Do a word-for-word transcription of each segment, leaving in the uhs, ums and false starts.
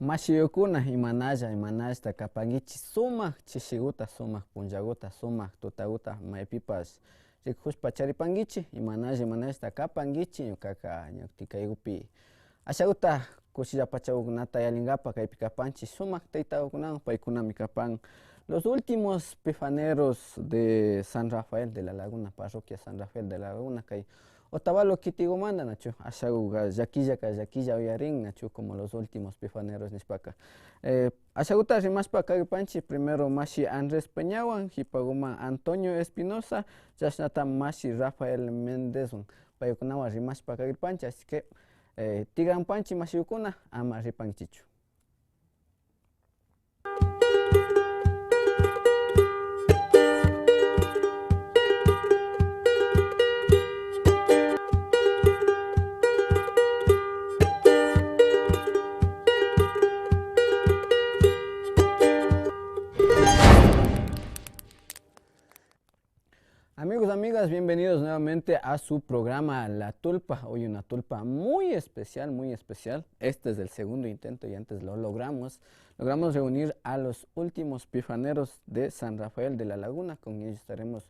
Mashiyukuna, imanalla, imanallata kapankichik? Sumak chishiguta, sumak punllaguta, sumak tutaguta maypipash rikushpa charipankichik. Imanalla, imanallata kapankichik? Ñukaka ña kutin kaygupi ashaguta kushilla pachagukunata yallinkapa kaypi kapanchik sumak taytagukunawan, paykunami kapan los últimos pifaneros de San Rafael de la Laguna, parroquia San Rafael de la Laguna, kay Otavalo kitigumanta, nachu, ashaguka llakillaka llakilla uyarin, nachu, como los últimos pifaneros nishpaka. Eh, ashaguta rimashpa kakipanchik primero mashi Andrés Peñawan, hipaguman Antonio Espinosa, chashnata mashi Rafael Méndezwan, paykunawan rimashpa kakipanchik, así que, eh, tikrapanchik mashikuna, ama ripankichikchu. Amigos, amigas, bienvenidos nuevamente a su programa La Tulpa. Hoy una tulpa muy especial, muy especial. Este es el segundo intento y antes lo logramos. Logramos reunir a los últimos pifaneros de San Rafael de la Laguna. Con ellos estaremos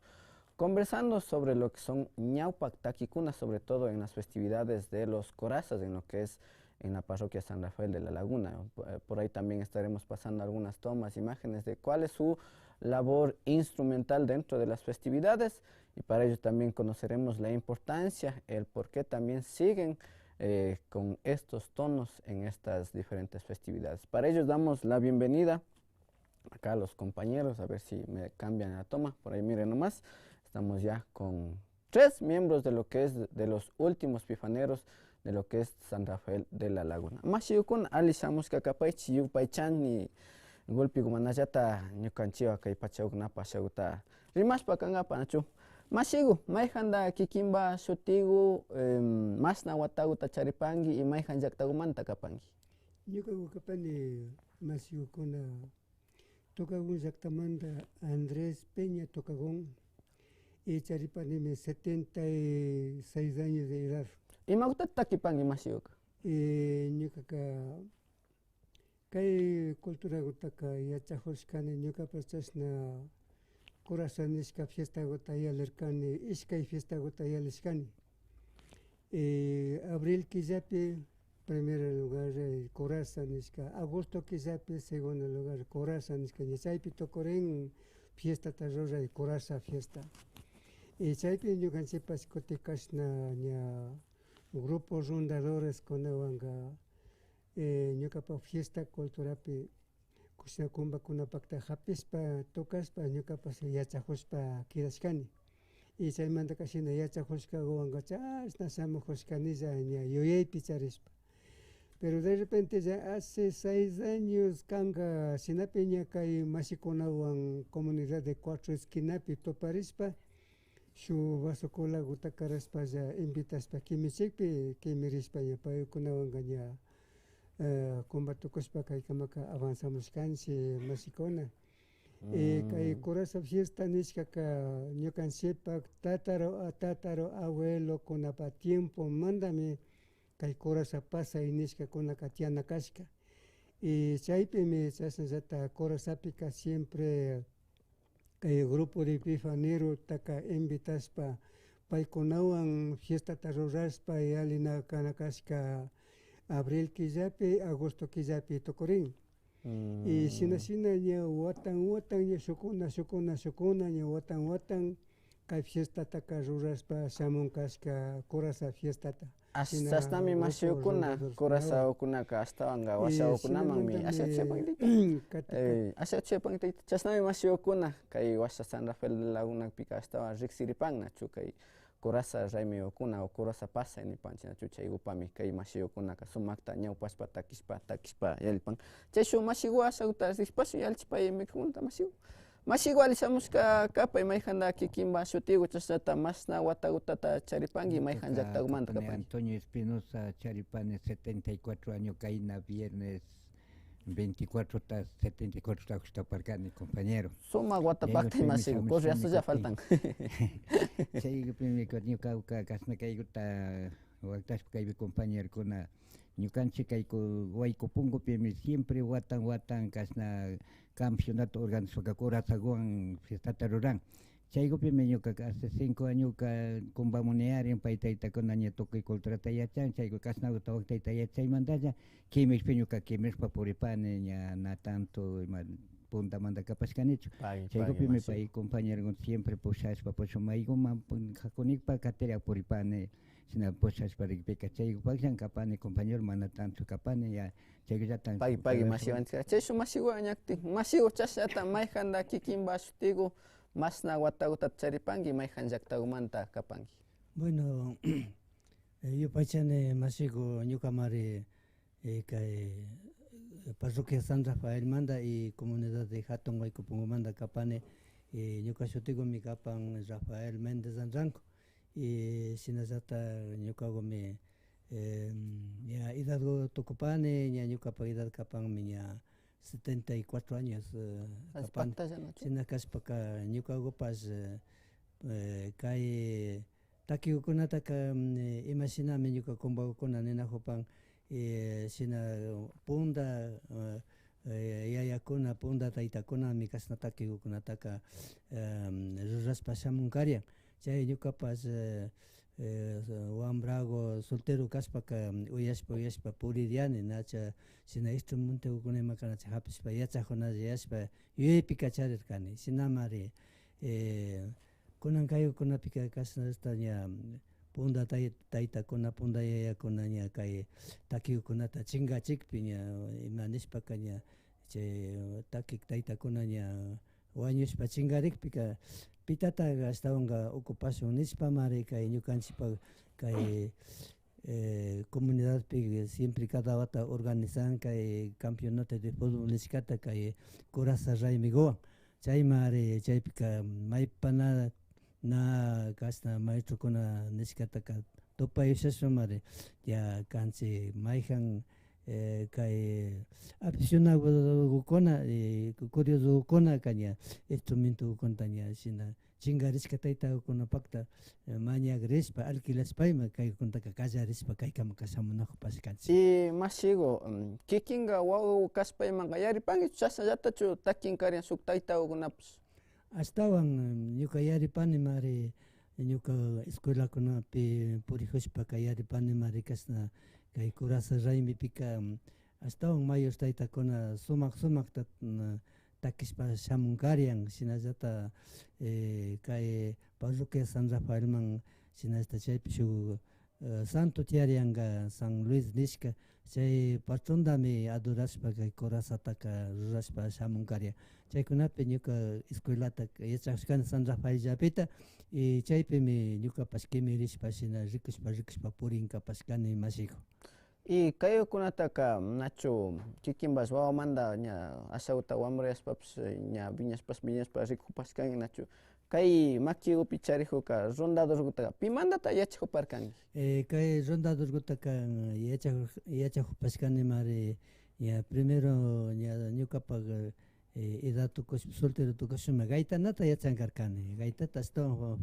conversando sobre lo que son ñawpa takikuna, sobre todo en las festividades de los corazas, en lo que es en la parroquia San Rafael de la Laguna. Eh, por ahí también estaremos pasando algunas tomas, imágenes de cuál es su labor instrumental dentro de las festividades, y para ello también conoceremos la importancia, el por qué también siguen, eh, con estos tonos en estas diferentes festividades. Para ello damos la bienvenida acá a los compañeros, a ver si me cambian la toma. Por ahí miren nomás, estamos ya con tres miembros de lo que es de los últimos pifaneros de lo que es San Rafael de la Laguna. Mashiyukuna, alli shamushka kapaychik, yupaychani, golpigumanallata ñukanchikwan kay pachagukunapi ashaguta rimashpa kankapa, nachu. Mashigu, mayjanta kikinpa shutigu, em, mashna wataguta charipanki y mayjan llaktagumanta kapanki? Ñukagu kapani mashigukuna Tocagón llaktamanta Andrés Peña Tocagón, y charipanimi setenta y seis años de edad. Imaguta takipanki mashiguka? Eh, ñukaka kay culturagutaka yachajushkani, ñukapash chashna Coraza nishka fiestaguta yalirkani, ishkay fiestaguta yalishkani. Eh, abril killapi, primer lugar, eh, Coraza nishka, agosto killapi, segundo lugar, Coraza nishka, ña chaypi tukurin fiestata ruray, Coraza fiesta. Y chaypi ñukanchikpash kutin kashna ña grupo Rondadores kunawanka, eh, ñukapa fiesta culturapi kushna kumbakunapakta japishpa, tocashpa, ñukapash yachajushpa kidashkani. Y chaymantaka shina yachajushkaguwanka chashna shamujushkanilla ña yuyaypi charishpa. Pero de repente ya hace seis años kanka, shinapi ña kay mashikunawan comunidad de Cuatro Esquinapi tuparishpa, shuk vaso colaguta karashpalla invitashpa kimichikpi kimirishpa ña paykunawanka ña, eh, kumba tukushpa kaykamaka avanzamushkanchik mashikuna. Y kay Coraza fiesta nishkaka ñukanchikpa tataro, tataro abuelokunapa tiempomantami kay Coraza pasay nishkakunaka tiyana kashka. Y chaypimi chashnallata Corazapika siempre kay grupo de Pifanerotaka invitashpa, paykunawan fiestata rurashpa yallina kana kashka abril killapi, agosto killapi tukurin. Y shina shina ña watan watan ña shukuna, shukuna, shukuna ña watan watan kay fiestataka rurashpa shamun kashka Coraza fiestata. Ash-, shina chashnami mashiyukuna, Corazakunaka ashtawanka washakunamanmi asha chuyapan tayta. Asha chuyapan tayta. Chashnami mashiyukuna, kay washa San Rafael de Lagunapika ashtawan riksiripan nachu kay Coraza raymiyukuna o Coraza pasay nipanchik nachu, chaykupami kay mashiyukunaka sumakta ñawpashpa takishpa, takishpa yallipan. Chayshuk mashiku ashakuta rikshipashun yallichipay mikunata mashiku. Mashiku alli shamushka kapay, mayjanta kikinpa shutiku, chashnata mashna watakutata charipanki, mayjan llaktakumanta kapanki. Antonio Espinosa, charipani setenta y cuatro año, kayna viernes veinticuatro ta, setenta y cuatro ta jushtaparkani, compañero. Sumak wata pakta mashiku, correazolla faltan. Chaykupimi ñuka kashna kaykuta waktashpa kaypi compañerokuna Ñukanchik kayku wayku punkupimi siempre watan watan kashna campeonato organizashpaka corazaguwan fiestata ruran. Chaykupimi ñukaka hace cinco añoka kumbamun niyarin, pay taytakuna ña tukuy culturata yachan, chayku kashnaguta waktayta yachan, chaymantalla kimishpi ñuka kimishpa puripani, ña na tanto ima puntamanta kapashkanichu. Pagui, pagui, chaykupimi mashi. Pay compañerokunata siempre pushashpa, pushun maykuman pun-, jakunikpa katira puripani, shina pushashpa rikpika, chaykupaklla kapani compañero, mana tanto kapani, ya, chaykullata. Pagui, pagui, mashiwan. Chayshuk mashiwan ñaktin, mashiwan chashnata mayjanta kikinpa shutiku, mashna watakuta charipanki, mayjan llaktakumanta kapanki. Bueno, eh, yupaychani mashiku, ñukamari, eh, kay, eh, parroquia San Rafaelmanta y comunidad de Jatun Wayku Pungumanta kapani, eh, ñuka shutikumi kapan Rafael Méndez Anranco, y shinallata ñukakumi, eh, ña edadku tukupani, ña ñukapa edad kapanmi ña setenta y cuatro años, eh, kapan. Allpatalla, nachu? Shina kashpaka ñukakupash, eh, eh, kay takikukunataka, mm, imashinami ñuka kumbakukuna ninakupan, eh, shina punta, eh, eh, yayakuna, punta taytakunami kashna takikukunataka, em, rurashpa shamun karian. Chay ñukapash, eh, eh, wambraku soltero kashpaka, mm, uyashpa, uyashpa puririani, nacha shina instrumentokuna imakanacha japishpa, yachakunalla yashpa, yuyaypika charirkani. Shinamari, eh, kunan kaykunapika kashnallata ña punta tay-, taytakuna, punta yayakuna ña kay takikukunata chinkachikpi ña ima nishpaka ña chay taki taytakuna ña wañushpa chinkarikpika pitata ashtawanka ocupashun nishpamari kay ñukanchikpa kay eh, comunidadpi siempre cada wata organizan kay campeonato de fútbol nishkata kay Coraza Raymikuwan. Chaymari chaypika maypa na, na kashna maestrokuna nishkataka tupay ushashunmari. Ya kanchik mayjan, eh, kay aficionadokuna, eh, curiosokuna kaña instrumentokunata ña shina chinkarishka taytakunapakta, eh, mañagrishpa, alquilashpa ima kaykunataka kallarishpa kaykama kashamunakupashkanchik. Y mashiku, mm, kikinka wawaku kashpa imanka yaripankichu, chashnallatachu takin karian shuk taytakunapash? Ashtawan, mm, ñuka yaripanimari, ñuka escuelakunapi purijushpaka yaripanimari kashna kay Coraza Raymipika, mm, ashtawan mayor taytakuna sumak sumakta, mm, takishpa shamun karian, shinallata, eh, kay parroquia San Rafaelman, shinallata chaypi shuk, eh, santo tiyarianka San Luis nishka, chay patrontami adorashpa kay corazataka rurashpa shamun karian. Chaykunapi ñuka escuelata yachakushkani San Rafaellapita, y chaypimi ñukapash kimirishpa shina rikushpa, rikushpa purin kapashkani mashiku. Y kaykunataka nachu kikinpash wawamanta ña ashakuta wambrayashpapash ña wiñashpash wiñashpa rikupashkanki nachu? Kay makikupi charikuka rondadorkutaka pimantata yachakuparkanki? Eh, kay rondadorkutaka yachaku-, yachakupashkanimari ña primero ña ñukapak eh, edad tukushpa, soltero tukushpami gaitanata yachan karkani. Gaitata ashtawan,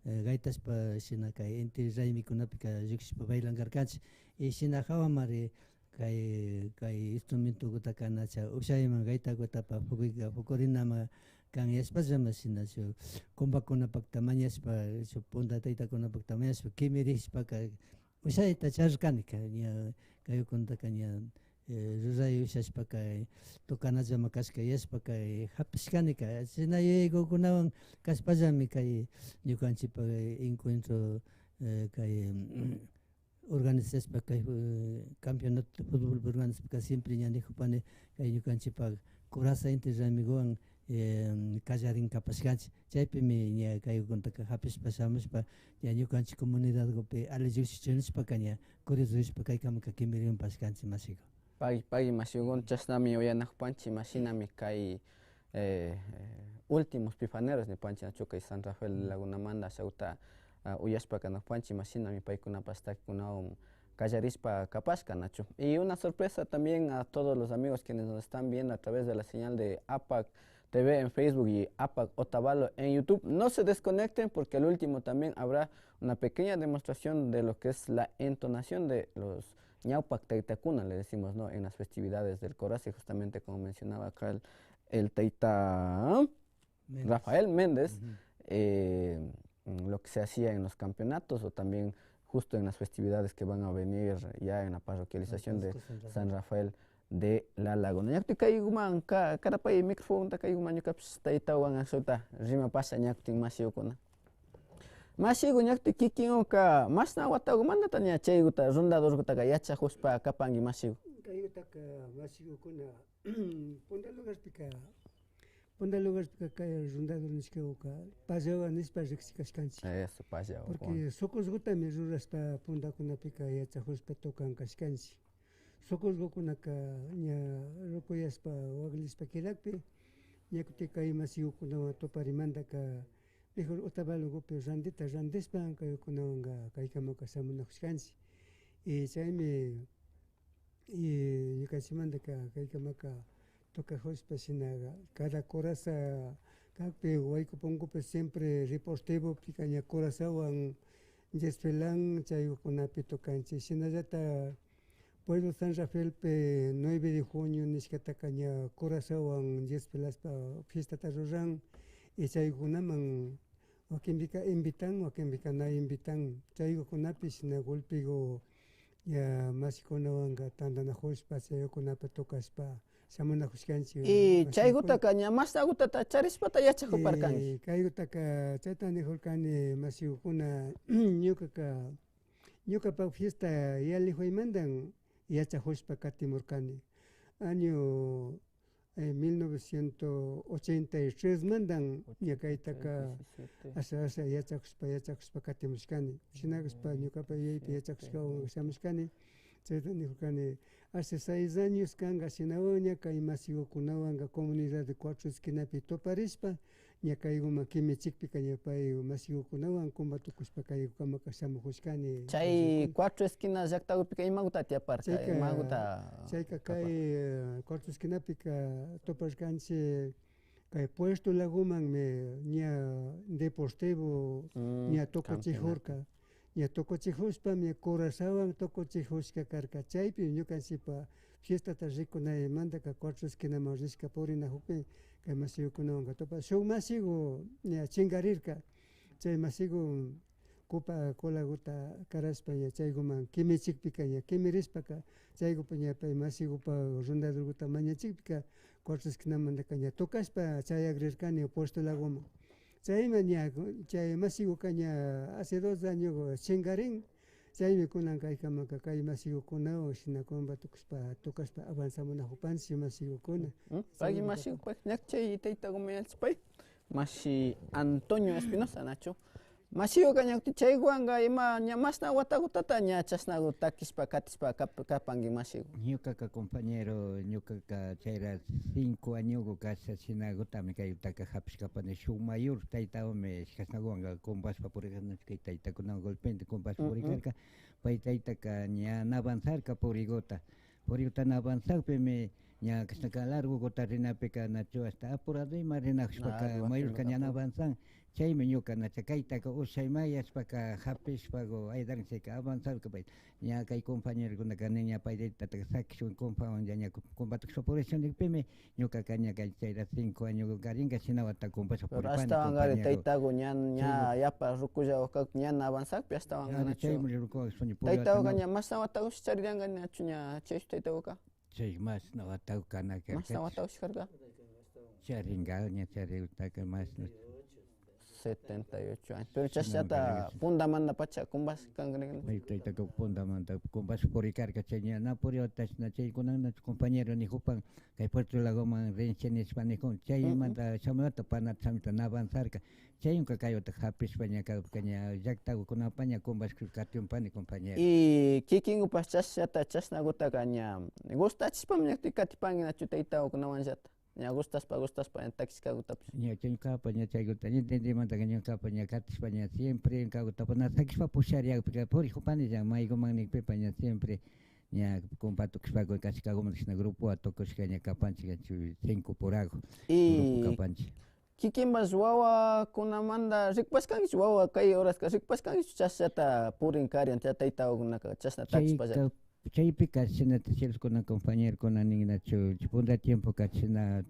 eh, eh, gaitashpa shina kay inti raymikunapika llukshishpa bailan karkanchik. Y shina jawamari kay, kay instrumentokutaka nacha ushayman gaitakutapa pukuyka, pukurinaman kan yashpallami shina shuk kumbakunapakta mañashpa, shuk punta taytakunapakta mañashpa kimirishpaka ushayta charishkanika, ña kaykunataka ña, eh, ruray ushashpaka, eh, tukanallama kashka yashpaka, eh, japishkanika. Shina yuyaykukunawan kashpallami kay ñukanchikpa, eh, encuentro, eh, kay, mm, organizashpa kay, eh, campeonato de fútbol organizashpaka siempre ña nikupani kay ñukanchikpa Coraza Inti Raymikuwan, em, kallarin kapashkanchik. Chaypimi ña kaykunataka japishpa shamushpa, ña ñukanchik comunidadkupi alli llukshichun nishpaka ña curioso nishpa kaykamaka kimirinpashkanchik mashiku. Pagui, pagui mashikuna, chashnami uyanakupanchik, imashinami kay, eh, eh, últimos pifaneros nipanchik, nachu, kay San Rafael lagunamanta ashakuta, ah, uyashpa kanakupanchik, imashinami paykunapash takikunawan kallarishpa kapashka, nachu. Y una sorpresa también a todos los amigos quienes nos están viendo a través de la señal de APAC T V en Facebook y APAC Otavalo en YouTube. No se desconecten porque al último también habrá una pequeña demostración de lo que es la entonación de los ñawpak taytakuna, le decimos, ¿no? En las festividades del Coraz, y justamente como mencionaba acá el, el tayta Méndez. Rafael Méndez, ujú, eh, mm, lo que se hacía en los campeonatos o también justo en las festividades que van a venir ya en la parroquialización de San Rafael de la Laguna. Ñakuti kayguman ka-, karapay microfonota kayguman ñukapish taytawan ashuta rimapasha ñakutin mashigukuna. Mashigu ñakuti kikin uka mashna watagumandata ña chayguta rondadorgutaka yachajushpa kapanki mashigu. Kaygutaka mashigukuna punta lugarpika, punta lugarpika kay rondador nishkaguka pallawan nishpa riksikashkanchik. Eso, pallawan. Porque sukusgutami rurashpa puntakunapika yachajushpa tocan kashkanchik. Sukusgukunaka ña rukuyashpa waklishpa kidakpi, ña kutin kay mashigukunawan tuparimantaka mejor Otavalogupi randita randishpa kaykunawanka kaykamaka shamunajushkanchik. Y chaymi, y ñukanchikmantaka kaykamaka tocajushpa shina cada coraza kakpi wayku punkupi siempre deportivopika ña corazawan desfilan, chaykunapi tocanchik. Shinallata Pueblo San Rafaelpi nueve de junio nishkataka ña corazawan desfilashpa fiestata ruran y chaykunaman wakinpika invitan, wakinpika na invitan. Chaykunapi shina golpego ña mashikunawanka tantanajushpa chaykunapi tocashpa shamunajushkanchik. Y chaygutaka ña mashnagutata charishpata yachajuparkanki. Y kaygutaka chayta nijurkani mashigukuna ñukaka Ñukapa fiesta yallijuymantan yachajushpa katimurkani. Año, eh, mil novecientos ochenta y tres mantan ña kaytaka asha, asha yachajushpa, yachajushpa katimushkani. Shinakushpa ñukapa yuyaypi yachajushkawan shamushkani. Chayta nijurkani, hace seis años kanka, shinawan ña kay mashigukunawanka comunidad de Cuatro Esquinapi tuparishpa, ña kayguman kimichikpika ña pay mashigukunawan kumba tukushpa kaygukamaka shamujushkani. Chay Cuatro Esquinas llaktagupika imaguta tiyaparka? Chayka, imaguta chayka kay, eh, Cuatro Esquinapika tuparkanchik kay puerto lagomanmi ña deportivo ña tukuchijurka. Ña tukuchijushpami corazawan tukuchijushka karka. Chaypi ñukanchikpa fiestata rikunaymantaka Cuatro Esquinaman rishka purinajukpi kay mashigukunawanka tupa. Shuk mashigu ña chinkarirka. Chay mashigu kupa colaguta karashpa ña chayguman kimichikpika ña kimirishpaka chaygupa ña pay mashigupa rondadorguta mañachikpika Cuatro Esquinamantaka ña tukashpa chayagrirkani puerto lagoman. Chayma ña, chay mashiguka ña hace dos años chinkarin. Chaymi kunan kaykamaka kay mashigukunawan shina kumba tukushpa, tukashpa avanzamunajupanchik mashigukuna. Pagui mashigu, pagui. Ña chay taytaguman yallichipay. Mashi Antonio Espinosa, nachu? Mashiguka ña kutin chayguwanka ima ña mashna watagutata ña chashnagu takishpa katishpa kap-, kapanki mashigu. Ñukaka compañero, ñukaka chayra cinco añogu kasha shinagutami kaytaka japishkapani shuk mayor taytawanmi kashnaguwanka kumbashpa purikanachu kay taytakunawan golpente kumbashpa purikarka. Pay taytaka ña na avanzarka puriguta. Puriguta na avanzakpimi ña kashnaka largoguta rinapika nachu hasta apurado ima rinajushpaka mayorka ña na avanzan. Chaymi ñuka nacha kaytaka ushay mayashpaka japishpagu aydan chayka avanzarka pay. Ña kay compañerokunaka nin ña pay taytataka sakishun kumpawan ña, ña kumpatukushpa purishun nikpimi ñukaka ña kay chayra cinco año karinka shina wata kumpashpa puripani. Pero ashtawankari taytagu ña, ña yapa rukullagu kakpi ña na avanzakpi ashtawanka nachu. Chaymi rukuwan suñi puriwata. Taytaguka ña mashna watagushi charirinka nachu ña chayshuk taytaguka. Chay mashna watagu kana karka. Mashna watagushi karka. Charinka ña charirtaka mashna. Setenta y ocho años. Pero chashnata pundamantapacha kumbashkanka. Taytaka pundamantapacha kumbash purikarka chay ña na puriwata chashna chay kunan nachu compañero nijupan kay puerto lagoman rinchi nishpa nijun chaymanta shamunata panata shamunata na avanzarka. Chaywanka kayuta japishpa ña kakpika ña llaktagukunapaña kumbashka katimpani compañero. Y kikingupash chashnata chashnagutaka ña gustachishpami ña katipanki nachu taytagukunawanllata. Ña gustashpa, gustashpa, ña takishkagutapish. Ña chay ñukapa, ña chayguta, ña entendimantaka ñukapa, ña katishpa, ña siempre, ñukagutapa, na sakishpa, pushariakpika, purikupani, ña mayguman nikpipa, ña siempre, ña kumpatukushpaku, kashkaguman, shina grupowa tukushka, ña kapanchik, ña chay cinco puragu, grupo kapanchik. Kikinpash wawakunamanta rikupashkankichu, wawa kay horaska rikupashkankichu, chashnata purin karin, chay taytawakunaka, chashna takishpallata. Chayka, Chaypika shinata cielos kunan compañerokuna nin nachu, chay punta tiempoka chashna,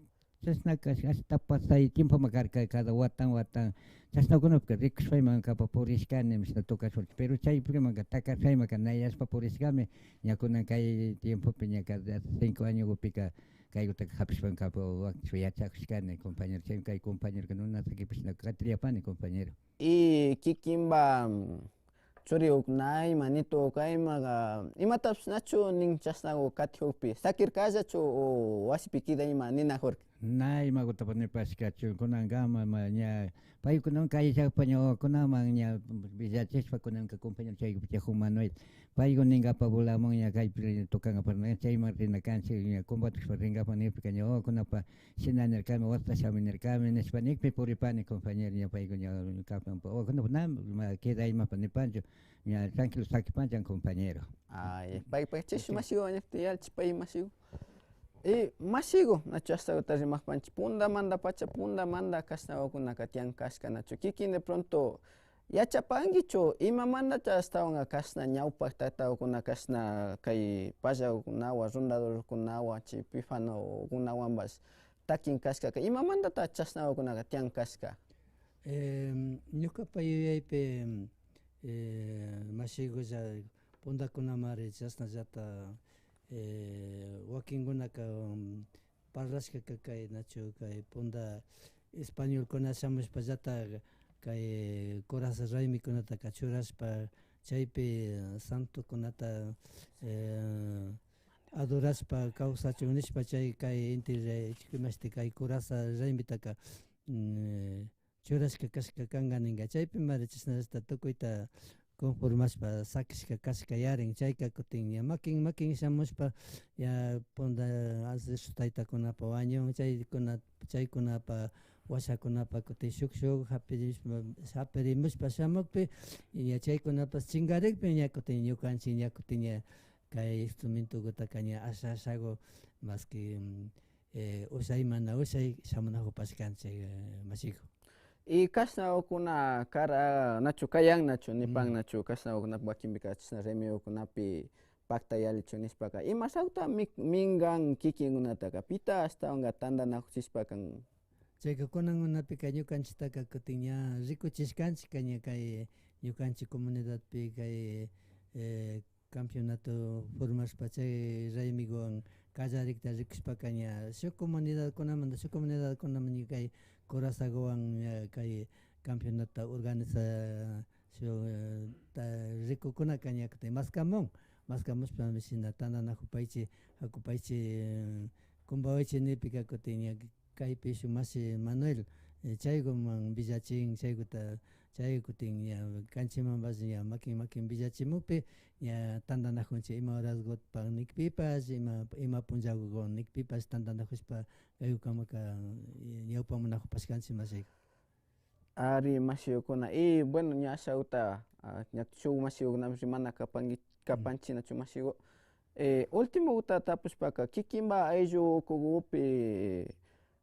chashnaka hasta pasay tiempoman karka, cada watan watan chashnakunapika rikushpayman kapa purishkani, mashna tocashpa, pero chaypimanka takashpaymaka nayashpa purishkami, ña kunan kay tiempopi ña cada cinco añokupika kaykutaka hapishpanka wakchishpa yachakushkani, compañero, chaymi kay compañeroka nuna sakipi shinaka katiriyapani, compañero. Y kikinpa, mm, churikukunayma, nitukukunayma, imatapish nachu nin chashnaku katikukpi, sakirkallachu o wasipi kidayma ninajurka? Na imakutapash nipashkachu, kunankama, ma, ña, paykunawan kayllakpa ña wawakunaman ña villachishpa, kunanka compañero chaykupi tiyajun Manuel, payku ninkapa bolaman ña kaypi tocangapa, chayman rina kanchik, ña combatushpa rinkapa nikpika ña wawakunapa shina nirkami, wasta shamunirkami nishpa nikpi puripani, compañero, ña payku ña kapan, wawakunapa na ima kidaymapash nipanchu, ña tranquilo sakipanchan, compañero. Ay, paypak chay mashiku ña yallichipay mashiku. Y mashiku, nachu ashtakuta rimakpanchik, puntamantapacha, puntamanta kashnakukunaka tiyan kashka, nachu kikin de pronto yachapankichu, imamantacha ashtawanka kashna ñawpak taktakukuna kashna kay pallakukunawan, rondadorkunawan, chay pifanokunawanpash takin kashkaka, imamantata chashnakukunaka tiyan kashka? Em, ñukapa yuyaypi, em, eh, mashikulla puntakunamari chashnallata, eh, wakinkunaka, em, parlashkaka kay, nachu, kay punta españolkuna shamushpallata kay coraza raymikunataka churashpa, chaypi, eh, santokunata, eh, adorashpa kawsachun nishpa, chay kay inti re-, imashti kay coraza raymitaka, mm, churashka kashka kanka ninka. Chaypimari chashnallata tukuyta conformashpa sakishka kashka yarin. Chayka kutin ña makin makin shamushpa, ña punta ancestro taytakunapa wañun, chaykuna, chaykunapa washakunapa kutin shuk shuk hapirishpa, hapirimushpa shamukpi, y ña chaykunapash chinkarikpi ña kutin ñukanchik ña kutin ña kay instrumentokutaka ña asha ashaku, maski, mm, eh, ushay mana ushay shamunakupashkanchik, eh, mashiku. Y kashnakukuna kara, nachu kayan, nachu nipan, mm, nachu kashnakukunapi wakinpika chashna remediokunapi pakta yallichun nishpaka, imashakta mi-, minkan kikinkunataka, pita ashtawanka tantanakuchishpa kan? Chayka kunankunapika ñukanchiktaka kutin ña rikuchishkanchik, ña kay ñukanchik comunidadpi kay, eh, campeonato formashpa chay raymikuwan kallarikta rikushpaka ña shuk comunidadkunamanta shuk comunidadkunaman ña kay corazakuwan ña kay campeonatota organiza shuk, eh, ta-, rikukunaka ña kutin maskamun, maskamushpami shina tantanakupaychik, hakupaychik, eh, kumpawaychik nikpika kutin ña kaypi shuk mashi Manuel, eh, chaykuman willachin, chaykuta, chay kutin ña kanchikmanpash ña makin makin willachimukpi ña tantanakunchik ima horaskupan nikpipash, ima, ima punllakuwan nikpipash tantanakushpa kaykukamaka, eh, ñawpamunakupashkanchik mashiku. Ari, mashikukuna. Y bueno, ña ashakuta, ah, ña shuk mashikukunapish rimana kapanki-, kapanchik nachu mashiku. Eh, ultimokuta tapushpaka, kikinpa ayllu ukukupi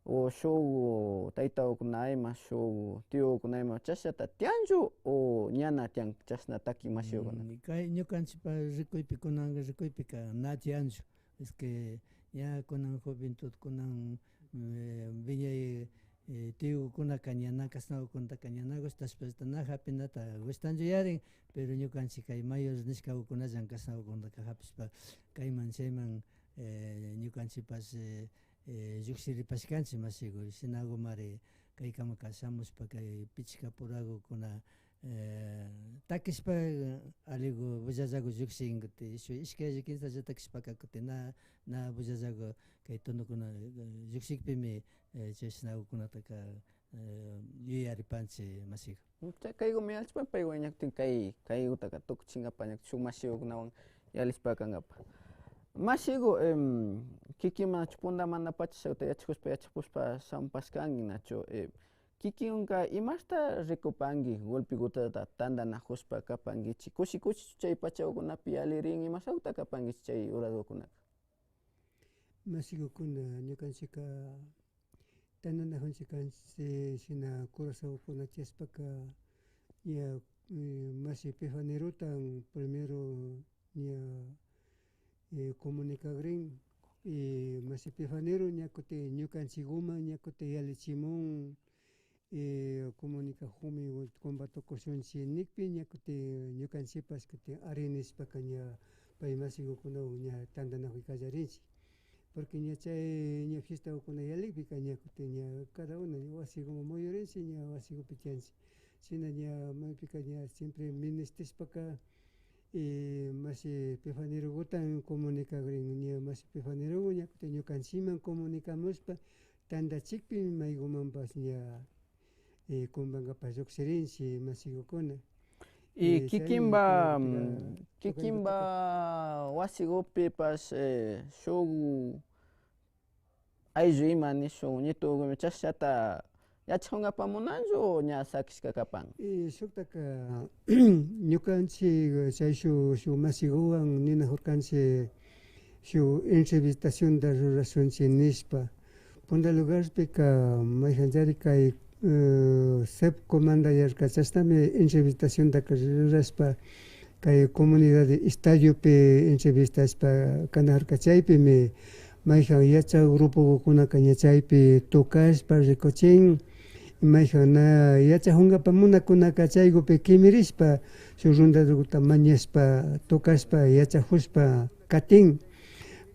o shuk taytakukuna ima, shuk tiyokuna ima chashnata tiyanchu o ñana tiyan chashna taki mashikukuna? Mm, kay ñukanchikpa rikuypi, kunanka rikuypika na tiyanchu. Es que ña kunan juventud, kunan, eh, wiñay, eh, tiyukunaka ña na kashnakukunataka ña na gustashpallata na japinata gustanchu yarin, pero ñukanchik kay mayor nishkakukunallan kashnakukunataka japishpa kayman chayman, eh, ñukanchikpash, eh, eh, llukshiripashkanchik mashiku. Shinakumari kaykamaka shamushpa kay pichka purakukuna, eh, takishpa, eh, alliku bullallaku llukshin, kutin shuk ishkay alli kinsa takishpaka kutin na, na bullallaku kay tunukuna, eh, llukshikpimi, eh, chay shinakukunataka, eh, yuyaripanchik mashiku. Chay kaykumi yallichipan paywan ñakutin kay, kaykutaka tukuchinkapa ñakutin shuk mashikukunawan yallishpa kankapa. Mashiku, em, kikinman nachu puntamantapacha shaykuta yachakushpa, yachakushpa shamupashkanki nachu, eh, kikinka imashta rikupanki, golpekutata tantanakushpa kapankichi, kushi kushichu chay pachakukunapi yallirin, imashakta kapankichi chay uraskukunaka? Mashikukuna, ñukanchikka tantanakunchik kanchik, shina corazakukuna chashpaka, ña, eh, mashi Pifanerotan primero ña eh, comunicagrin, y mashi Epifanero ña kutin ñukanchiguman ña kutin yallichimun, eh, comunicajumi, combatukushunchi nikpi, ña kutin ñukanchipash kutin ari nishpaka ña pay mashigukunawan ña tandanajuy kallarinchi. Porque ña chay ña fiestakuna yallikpika ña kutin ña cada uno ña wasiguman muyurinchi, ña wasigupi tiyanchi. Shina ña maypika ña siempre ministishpaka, y mashi Epifanerogutan comunicagrin, ña mashi Epifanerogu ña kutin ñukanchiman comunicamushpa tandachikpi maygumanpash ña, eh, kumbankapak llukshirinchi mashigukuna. Y eh, chaymi kikinpa, kikinpa wasigupipash, eh, shuk ayllu ima nishun ñitugumi chashata yachajunkapak munanchu o ña sakishka kapan? Y shuktaka ñukanchik chay shuk, shuk mashiguwan ninajurkanchik shuk entrevistacionta rurashunchik nishpa. Punta lugarpika mayjanchari kay, eh, sepcomanta yarka chashnami entrevistaciontaka rurashpa kay comunidad de estadiopi entrevistashpa kanajarka. Chaypimi mayjan yachak grupokunaka ña chaypi tocashpa rikuchin, mayjan na yachajunkapak munakunaka chaygupi kimirishpa shuk rondadorguta mañashpa tocashpa yachajushpa katin.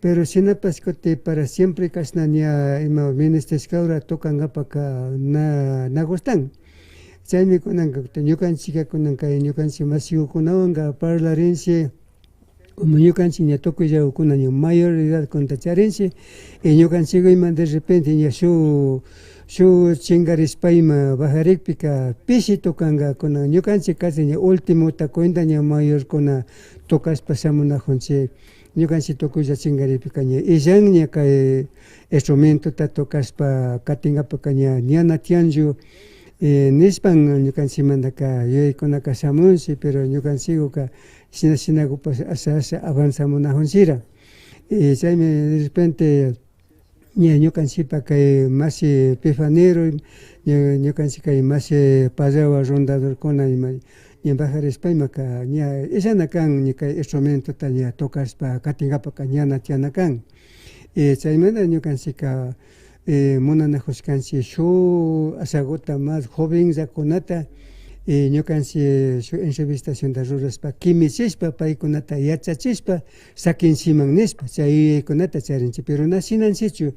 Pero shinapash kutin para siempre kashna ña ima ministishka hora tocankapaka na, na gustan. Chaymi kunanka kutin ñukanchikka kunanka ñukanchik mashigukunawanka parlarinchik, como ñukanchik ña tukuyllagukuna ña mayor edadkunata charinchik, y ñukanchikgu ima de repente ña shuk, shuk chinkarishpa ima bajarikpika pishi tocanka kunan ñukanchik casi ña ultimota cuenta ña mayorkuna tocashpa shamunajunchik. Ñukanchik tukuylla chinkarikpika ña illan ña kay instrumentota tocashpa katinkapaka ña, ña na tiyanchu, eh, nishpan ñukanchikmantaka yuyaykunaka shamunchik, pero ñukanchikguka shina shinagupash asha asha avanzamunajunchikra. Eh, chaymi de repente ña ñukanchikpa kay mashi Epifanero, ña, ñukanchik kay mashi Pallawa rondadorkuna ima ña bajarishpa imaka ña illana kan ña kay instrumentota ña tocashpa katinkapaka ña na tiyana kan. Y chaymanta ñukanchikka, eh, munanajushkanchik shuk ashaguta mas jovenllakunata, eh, ñukanchik shuk entrevistacionta rurashpa kimichishpa paykunata yachachishpa sakinchikman nishpa chay yuyaykunata charinchik. Pero na shinanchikchu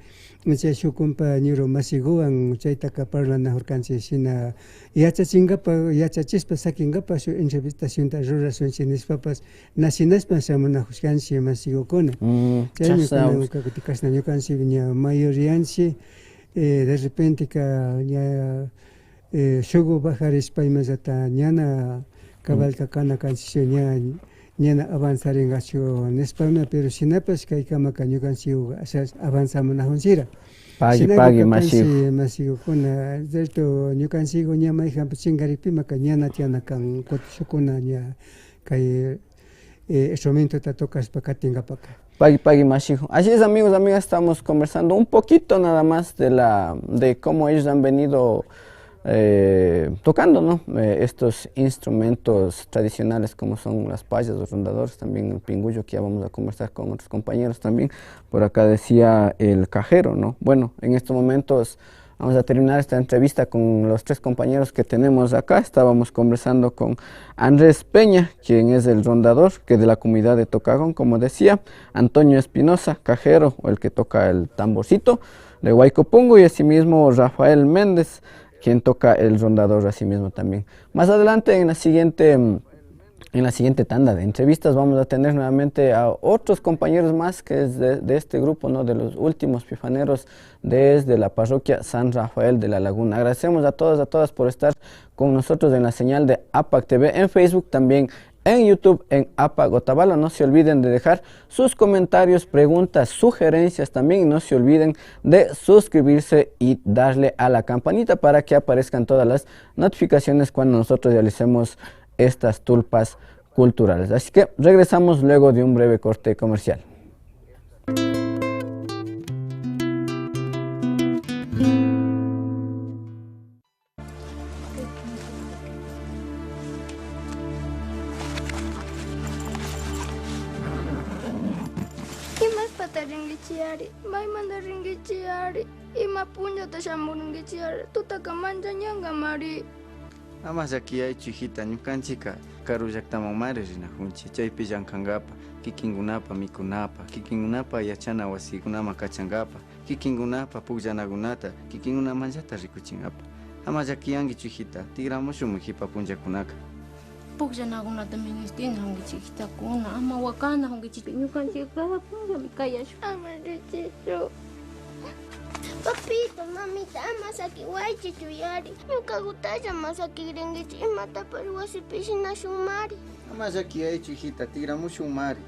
chay shuk compañero mashiguwan chaytaka parlanajurkanchik shina yachachinkapak, yachachishpa sakinkapak shuk entrevistacionta rurashunchik nishpapash na shinashpa shamunajushkanchik mashigukuna. Mm, chaymi chashna. Kunanka kutin kashna ñukanchik ña mayoríanchik, eh, de repenteka ña, eh, shukgu bajarishpa imallata ñana cabalka kana kanchikchu, ña, ñana avanzarinkachu nishpami, pero shinapash kaykamaka ñukanchik ashash avanzamunajunchikra. Pagui, shinaka pagui, kapanchik mashigu. Mashigukuna, cierto, ñukanchikgu ña mayjanpash chinkarikpimaka ñana tiyana kan, kutin shukkuna ña kay, eh, instrumentota tocashpa katinkapaka. Pagui, pagui, mashigu. Así es, amigos, amigas, estamos conversando un poquito nada más de la, de cómo ellos han venido, eh, tocando, ¿no? Eh, estos instrumentos tradicionales como son las payas, los rondadores, también el pingullo, que ya vamos a conversar con otros compañeros también. Por acá decía el cajero, ¿no? Bueno, en estos momentos vamos a terminar esta entrevista con los tres compañeros que tenemos acá. Estábamos conversando con Andrés Peña, quien es el rondador, que de la comunidad de Tocagón, como decía, Antonio Espinosa, cajero, o el que toca el tamborcito de Huaycopungo, y asimismo Rafael Méndez, quien toca el rondador asimismo también. Más adelante en la siguiente, mm, en la siguiente tanda de entrevistas vamos a tener nuevamente a otros compañeros más que es de, de este grupo, ¿no? De los últimos pifaneros desde la parroquia San Rafael de la Laguna. Agradecemos a todos, a todas por estar con nosotros en la señal de APAC T V en Facebook, también en YouTube, en APAC Otavalo. No se olviden de dejar sus comentarios, preguntas, sugerencias también. Y no se olviden de suscribirse y darle a la campanita para que aparezcan todas las notificaciones cuando nosotros realicemos estas tulpas culturales. Así que regresamos luego de un breve corte comercial. Rinkichi ari, ima punllata shamurinkichi ari, tutaka manchañankamari. Ama llakiyaychu, hijita, ñukanchika karu llaktamanmari rinakunchi, chaypi llankankapa, kikinkunapa mikunapa, kikinkunapa yachana wasikunaman kachankapa, kikinkunapa pukllanakunata kikinkunamanllata rikuchinkapa. Ama llakiyankichu, hijita, tikramushunmi kipa punllakunaka. Pukllanakunata ministinajunkichi, hijitakuna, ama wakanajunkichi, ñukanchik cada punllami kayashun. Ama llakiychu. Papito, mamita, ama sakiwaychichu yari. Ñukakutalla ama sakikrinkichi, imatapash wasipi shinashunmari. Ama llakiyaychu, hijita, tikramushunmari.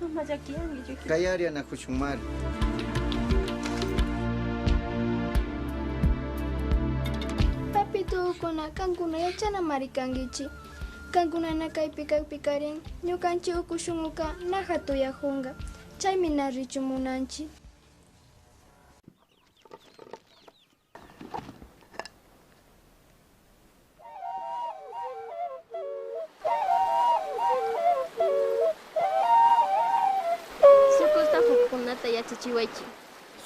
Ama llakiyankichu, hijita. Kayarianakushunmari. Papitukuna, kankuna yachanamari kankichi. Kankuna na kaypi kakpikarin, ñukanchik uku shunkuka na hatuyakunka. Chaymi na richu munanchik. Sukusta hukkunata yachachiwaychik.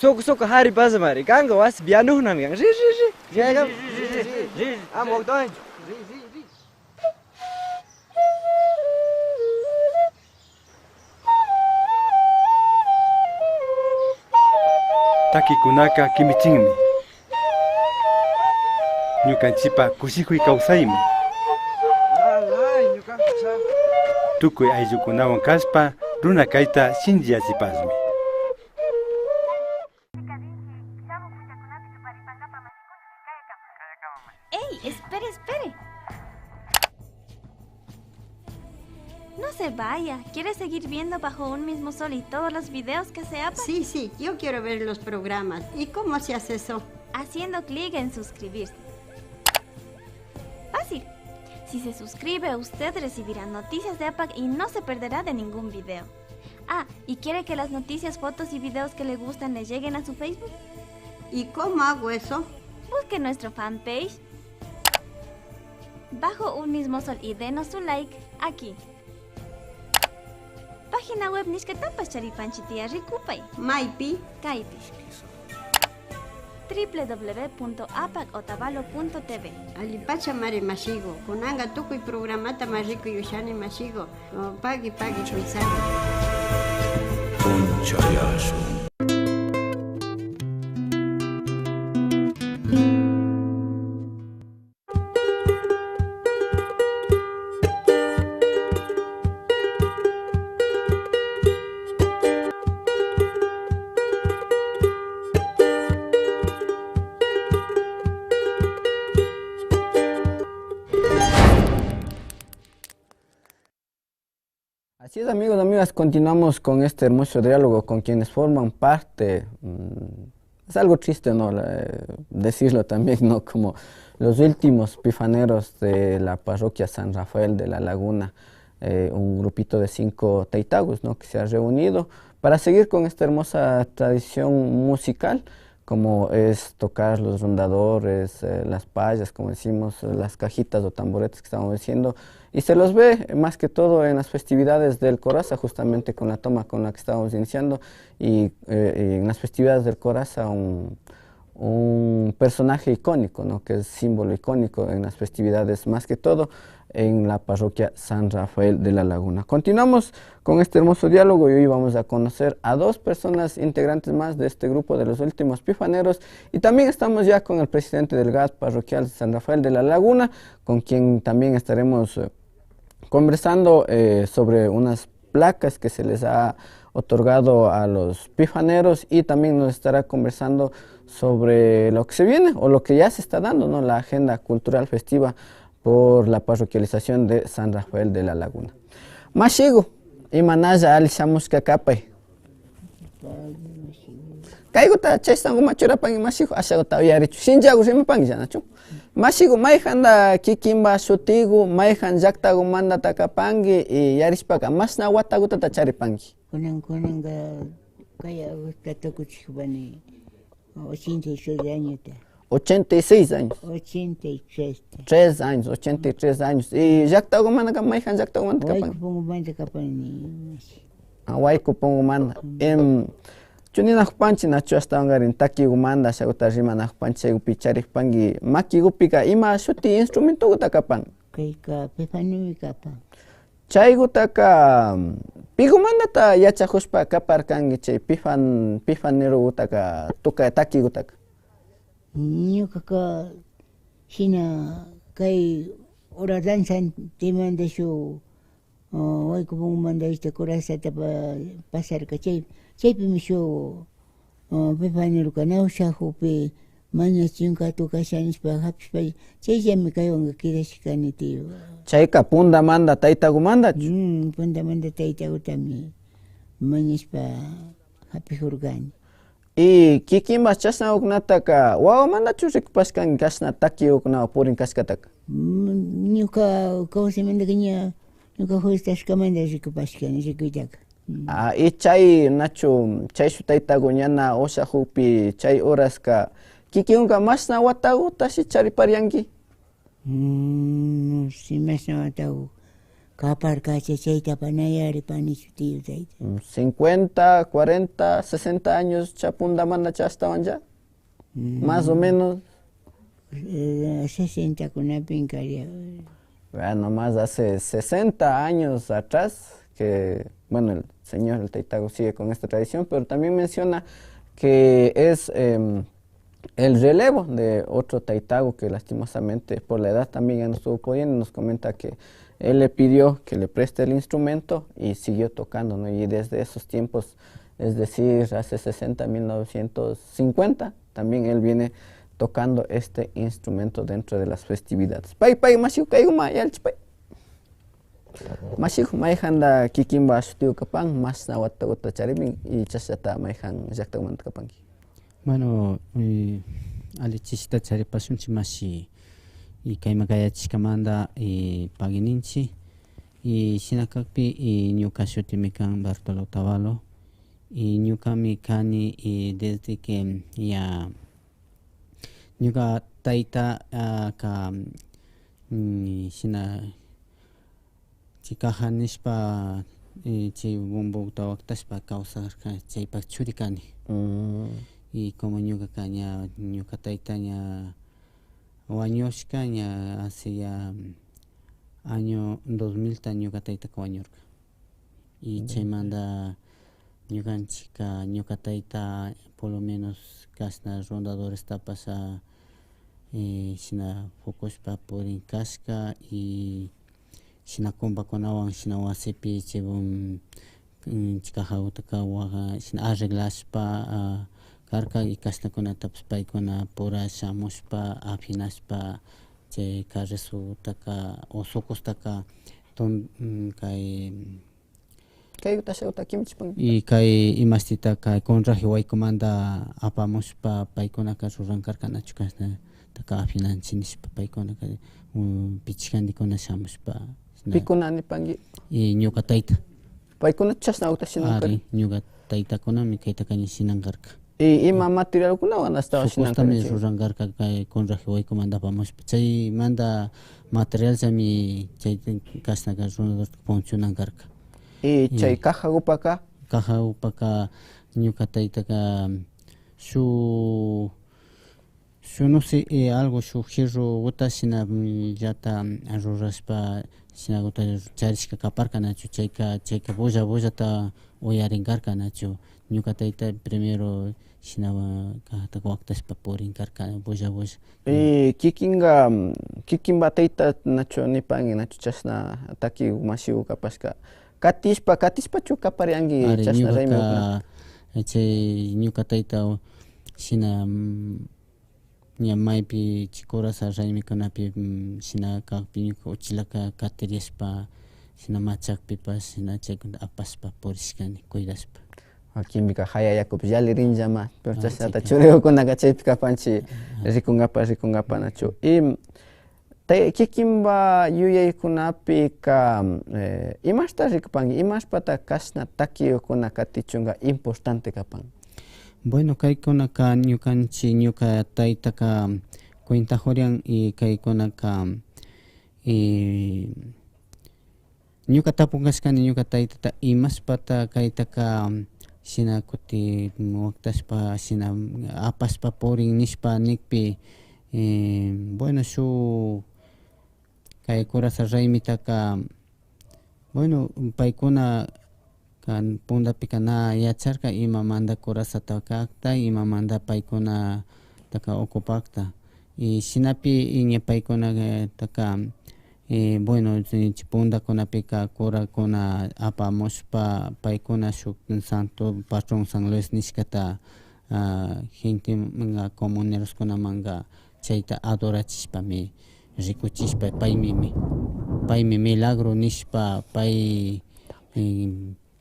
Suku, suku, kari pasamari. Kanka wasipi yanuknami kan. Ri, ri, ri. Ri, ri, ri. Ama waktawanchu. Ri, ri, ri. Takikunaka kimichinmi. Ñukanchipa kushikuy kawsaymi. Tukuy ayllukunawan kashpa runa kayta shinchiyachipashmi. ¡Ey, espere, espere! No se vaya. ¿Quiere seguir viendo Bajo un mismo sol y todos los videos que se apan? Sí, sí, yo quiero ver los programas. ¿Y cómo se hace eso? Haciendo clic en suscribirse. Fácil. Si se suscribe, usted recibirá noticias de APAC y no se perderá de ningún video. Ah, ¿y quiere que las noticias, fotos y videos que le gustan le lleguen a su Facebook? ¿Y cómo hago eso? Busque nuestro fanpage Bajo un mismo sol y denos su like aquí. Página web nishkatapash charipanchi, tía, rikupay. Maypi? Kaypi. W W W punto apac otavalo punto T V. Allipachamari mashiku. Kunanka tukuy programata ma rikuy ushani mashiku. Oh, pagui, pagui, kuysari. Punchayashun. Así es, amigos, amigas, continuamos con este hermoso diálogo con quienes forman parte, mm, es algo triste, ¿no? La, eh, decirlo también, ¿no? Como los últimos pifaneros de la parroquia San Rafael de la Laguna, eh, un grupito de cinco taitagus, ¿no? Que se ha reunido para seguir con esta hermosa tradición musical como es tocar los rondadores, eh, las payas, como decimos, eh, las cajitas o tamboretes que estamos diciendo, y se los ve, eh, más que todo en las festividades del Coraza, justamente con la toma con la que estábamos iniciando, y, eh, y en las festividades del Coraza un, un personaje icónico, ¿no? Que es símbolo icónico en las festividades, más que todo en la parroquia San Rafael de la Laguna. Continuamos con este hermoso diálogo y hoy vamos a conocer a dos personas integrantes más de este grupo de los últimos pifaneros y también estamos ya con el presidente del GAD parroquial San Rafael de la Laguna, con quien también estaremos, eh, conversando, eh, sobre unas placas que se les ha otorgado a los pifaneros y también nos estará conversando sobre lo que se viene o lo que ya se está dando, ¿no? La agenda cultural festiva por la parroquialización de San Rafael de la Laguna. Mashiku, imanalla, alli shamushka kapay. Kaykuta chaysankuman churapanki mashiku, ashakuta uyarichun. Shinchiku rimapanki, nachu? Mashiku, mayjanta kikinpa shutiku, mayjan llaktakumantata kapanki y yarishpaka mashna watakutata charipanki. Kunan, kunanka kay agosto tukuchikpani ochenta y seis añota. Ochenta y seis años. Ochenta y tres. Tres años, ochenta y tres años. Y llaktakumantaka mayjan llaktakumanta kapan? Wayku punkumanta kapani. Ah, Wayku punkumanta. Mm. Em, Chuninajupanchi nachu ashtawankarin takigumanta ashaguta rimanajupanchi chaygupi charijpanki makigupika ima shuti instrumentoguta kapan? Kayka pifaniomi kapan. Chaygutaka pigumantata yachajushpa kaparkanki chay pifan pifanirogutaka tuka takigutaka? Ñukaka shina kay hora danzantemanta shuk, ah, wayku pungumanta ishta corazata pa- pasarka chay chaypimi shuk, ah, pifanirka na ushajukpi mañachunka tukasha nishpa japishpa chayllami kaywanka kidashkani tiyo. Chayka pundamanta taytagumantachu? Mm, pundamanta taytagutami mañashpa japijurkani. Y kikinpash chashnagukunataka wawamantachu rikupashkanki kashna takigukunawan purin kashkataka? Mm, ñuka kawsaymantaka ña ñuka jovencashkamanta rikupashkani rikuytaka. Mm. Ah, y chay nachu chayshuk taytagu ñana ushajukpi chay horaska kikinka mashna watagutashi chariparianki? Mm, si mashna watagu kaparka chay chaytapa na yaripanichu tiyo tayta. Mm, cincuenta, cuarenta, sesenta años cha pundamanta cha ashtawanlla? Mm. Más o menos. Eh, sesentakunapin karia. Bueno, más hace sesenta años atrás que, bueno, el señor, el Taitago sigue con esta tradición, pero también menciona que es, em, el relevo de otro Taitago que lastimosamente por la edad también ya no estuvo pudiendo, nos comenta que él le pidió que le preste el instrumento y siguió tocando, ¿no? Y desde esos tiempos, es decir, hace sesenta, mil novecientos cincuenta, también él viene tocando este instrumento dentro de las festividades. Pay, pay, mashiku, kayguma, yalchi, pay. Mashiku, mayjanta kikinpa shutiku kapan, mashna watakuta charipin, y chashata mayjan llaktakumanta kapanki. Bueno, eh, alli chishita charipashunchik mashi, y kayman kayachishkamanta, eh, pagui ninchik. Y shina kakpi, y ñuka shutimi kan Bartolo Otavalo, y ñukami kani, y desde que ya ñuka tayta, ah, ka, mm, shina chay caja nishpa, eh, chay bomboguta waktashpa kawsarka, chaypa churi kani. Mm. Y como ñukaka ña, ñuka tayta ña wañushka, ña hace ya, mm, año dos milta ñuka taytaka wañurka. Y chaymanta ñukanchikka, ñuka tayta, por lo menos, kashna rondadorestapash, ah, eh, shina pukushpa purin kashka, y shina kumpakunawan shina wasipi chay, mm, mm, chay cajagutaka waga shina arreglashpa, ah, karka, y kashnakunatapash paykuna pura shamushpa, afinashpa, chay carrizotaka o socostaka tun-, mm, kay, mm, kayguta ashaguta kimchipan. Y kay imashtita kay contraje waykumanta apamushpa paykunaka ruran karka nachu kashnataka afinanchik nishpa paykunaka, mm, pichkandikuna shamushpa, shina. Pikuna nipanki? Y ñuka tayta. Paykuna chashnaguta shinan karka. Ari, ñuka taytakunami kaytaka ña shinan karka. Y ima materialkunawan ashtawan shinan karka? Socostami ruran karka kay contraje waykumanta apamushpa. Chaymanta materialllami chay kashnaka runa funcionan karka. Y chay cajagupaka? Cajagupaka ñuka taytaka shuk, shuk, no sé, eh, algo shuk jirruguta shinallata, mm, rurashpa shinaguta charishka kaparka nachu, chayka, chayka bulla bullata uyarin karka nachu. Ñuka tayta primero shina cajataka waktashpa purin karka bulla bulla. Y kikinka, mm, kikinpa tayta nachu nipanki nachu chashna taki mashiku kapashka katishpa, katishpachu kaparianki? Ari, chashna ñukaka, raymi ukuna, eh, chay ñuka tayta shina, mm, ña maypi chay coraza raymikunapi, mm, shina kakpi ñuka uchilaka katiriashpa, shina machakpipash shina chaykunata apashpa purishkani, cuidashpa. Wakinpika jaya yakupi llalirinllama, pero chashnata churikukunaka chaypi kapanchik, rikunkapak, rikunkapak nachu. Y, mm, tay-, kikinpa yuyaykunapika, eh, imashta rikupanki, imashpata kashna takiyukkuna katichunka importante kapan? Bueno, kaykunaka ñukanchik, ñuka taytaka cuentajurian y kaykunaka, eh, ñuka tapunkashkani ñuka taytata, imashpata kaytaka shina kuti waktashpa, shina apashpa purin nishpa nikpi, eh, bueno, shuk kay Coraza raymitaka, bueno, paykuna kan pundapika na yacharka imamanta Corazata kakta, imamanta paykunataka ocupakta. Y shinapi y ña paykunataka, eh, bueno, chay pundakunapika curakuna apamushpa, paykuna shuk santo patrón San Luis nishkata, ah, gente comuneroskunamanka chayta adorachishpami rikuchishpa, paymi, mi-, paymi milagro nishpa, pay, eh,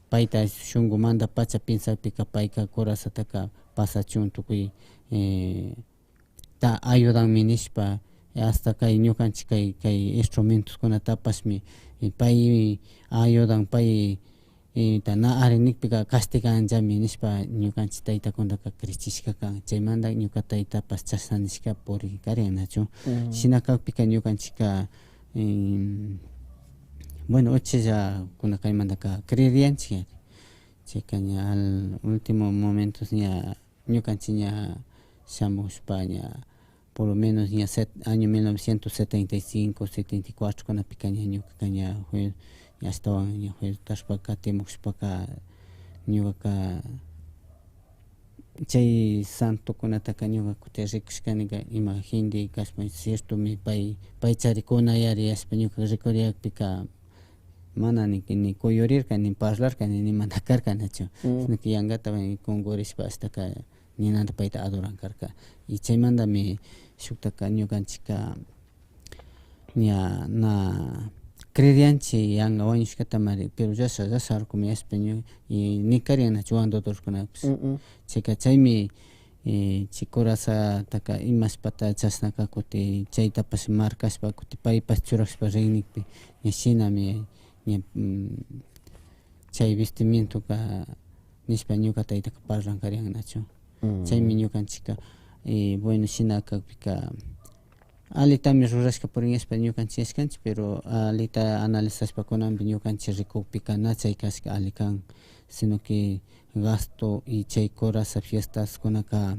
payta shunkumanta pacha piensakpika payka Corazataka pasachun tukuy, eh, ta ayudanmi nishpa, hasta kay ñukanchik kay, kay instrumentoskunatapashmi, eh, pay ayudan, pay, eh, ta na ari nikpika castiganllami nishpa ñukanchik taytakunataka krichishka kan. Chaymanta ñuka taytapash chashna nishka purin karin, nachu? Shina kakpika ñukanchikka, em, bueno, uchillakuna kaymantaka creerianchik. Chayka ña al último momentos ña ñukanchik ña shamushpa ña por lo menos ña set-, año mil novecientos setenta y cinco, setenta y cuatro kunapika ña ñukaka ña jue-, ña ashtawan ña juertashpa katimushpaka ñukaka chay santokunataka ñuka kutin rikushkanika ima gente kashpa ciertomi pay, pay charikuna yariyashpa ñuka rikuriyakpika mana ni, ni kuyurirka, ni parlarka, ni nimanta karka, nachu. Sino que yankata kunkurishpa ashtaka ninanta payta adoran karka. Y chaymantami shuktaka ñukanchikka ña na creerianchik yanka wañushkatamari, pero llasa, llasa harkumi ashpa ñu-, y ni karian nachu wan doctorkunapish. Chayka chaymi, eh, chay Corazataka imashpata chashnaka kutin chaytapash markashpa kutin paypash churashpa rin nikpi, ña shinami ña, mm, chay vestimientoka nishpa ñuka taytaka parlan karian nachu. Chaymi ñukanchikka, eh, bueno, shina kakpika alitami rurashka purin yashpa ñukanchik yashkanchik, pero alita analizashpa kunanpi ñukanchik rikukpika na chay kashka ali kan, sino que gasto y chay coraza fiestaskunaka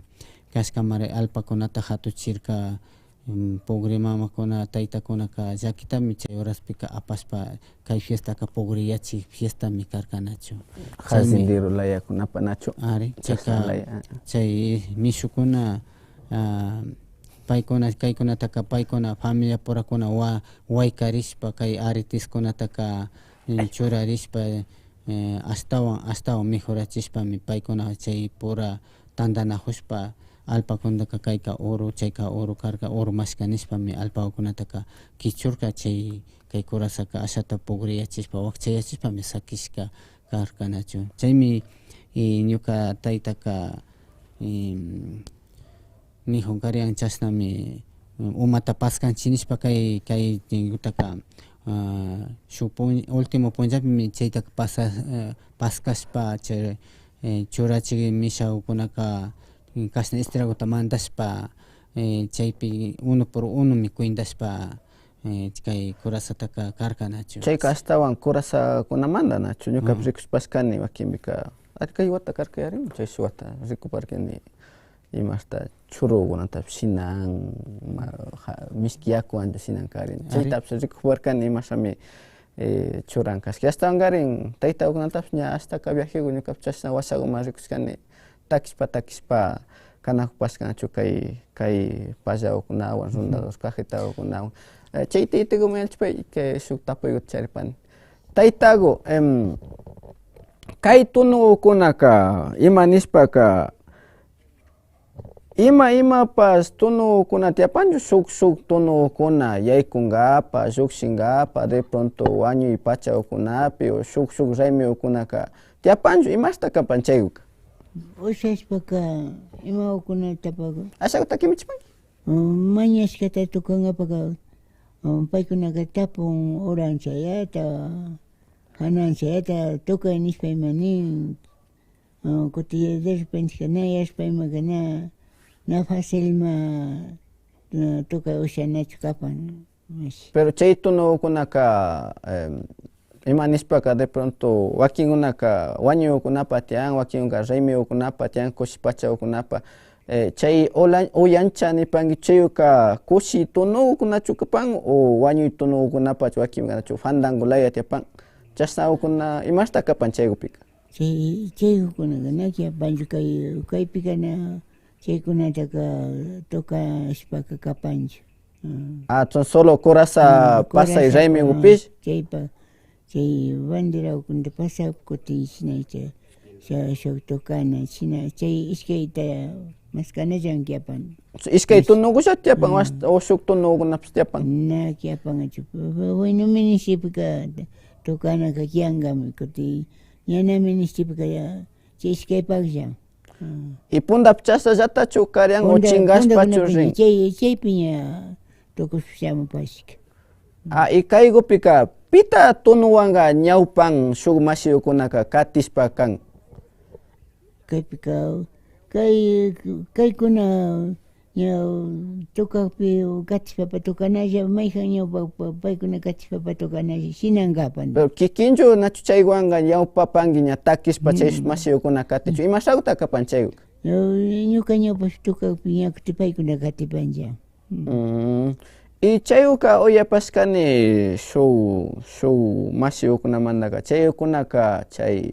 kashkamari allpakunata hatuchirka, mm, pugri mamakuna, taytakunaka llakitami chay horaspika apashpa, kay fiestaka pugriyachik fiestami karka nachu. Jazindero layakunapa nachu. Ari, chayka, chay mishukuna, ah, paykuna, kaykunataka paykuna familiapurakuna wa-, waykarishpa, kay areteskunataka, eh, churarishpa, eh, ashtawan, ashtawan mejorachishpami paykuna chaypura tandanajushpa, allpakunataka kayka oro, chayka oro karka, oro mashka nishpami allpakunataka kichurka, chay kay corazaka ashata pugriyachishpa, wakchayachishpami sakishka karka nachu. Chaymi, eh, ñuka taytaka, em, nijun karian chashnami, eh, umata paskanchik nishpa kay, kay tiempotaka, ah, shuk pun-, último punllapimi chaytaka pasa-, eh, paskashpa chay, eh, churachik mishakukunaka, mm, kashna estragota mandashpa, eh, chaypi uno por unomi cuendashpa, eh, kay corazataka karka nachu. Chayka ashtawan corazakunamanta nachu. Ñukapish rikushpashkani wakinpika, ari kay wata karka yarin, chay shuk wata rikuparkani. Imashta churukunatapish shinan, ma-, ja-, mishki yaku ancha shinan karin. Ari. Chaytapish rikuparkani imashami, eh, churan kashka. Ashtawankarin taytakunatapish ña ashtaka viajeku ñukapish chashna washakuman rikushkani. Takishpa, takishpa, kanakupashkanachu kay, kay pallakunawan, rondador cajetakunawan. Eh, chay taytakuman yachapay, kay shuk tapuykuta charipani. Taytaku, em, kay tunukunaka, ima nishpaka, ima, imapash tunukuna tiyapanchu, shuk, shuk tunukuna yaykunkapa, llukshinkapa, de pronto wañuy pachakunapi, o shuk, shuk raymikukunaka tiyapanchu, imashta kapan chaykuka? Ushashpaka, imakunata tapaku? Ashakuta kimichipan? Mm, mañashkata tukunkapaka, mm, paykunaka tapun uranchayata, jananchayata tukay nishpa ima nin. Mm, kutin de repenteka na yashpa imaka na, na facilma, mm, tukay ushanachu kapan. Mashi. Pero chay tunukunaka, em, Ima nishpaka de pronto wakinkunaka wañuykunapa tiyan, wakinkunaka raymikukunapa tiyan, kushipachakukunapa. Eh, chay olan-, uyancha nipanki chayuka kushi tunukunachu kapan o wañuy tunukunapachu wakinkunachu fandango laya tiyapan. Chashnakuna imashta kapan chaykupika? Chay, chaykukunaka na kiapanchu kay, kaypika na chaykunataka tocashpaka kapanchu. Ah, son solo coraza pasay raymikupish. Chaypa, chay banderakunata pasakpi kutin shina chay, sha-, shuk tocana, shina chay ishkayta maskanallan kiapan. Ishkay tunukulla tiyapan, o shuk tunukunapash tiyapan. Na kiapanchu. Bueno, ministipika tocanaka kiankami, kutin ña na ministipika ya, chay ishkaypakllan. Y pundapi chashnallatachu karian o chinkashpachu rin? Chay, chaypi ña tukushpa shamupashka. Ah, y kaykupika pita tunuwanka ñawpan shuk mashiyukunaka katishpa kan? Kaypika, kay, kaykuna ña tocakpi katishpapa tocanalla, mayjan ñawpa paykuna katishpapa tocanalla, shinankapan. Pero kikinchu nachu chaywanka ñawpapanki ña takishpa chay mashiyukuna katichun, imashakuta kapan chayuka? Ñuka ñawpash tocakpi ña kuti paykuna katipanlla. Y chayuka uyapashkani shuk, shuk mashiyukunamantaka, chayukunaka chay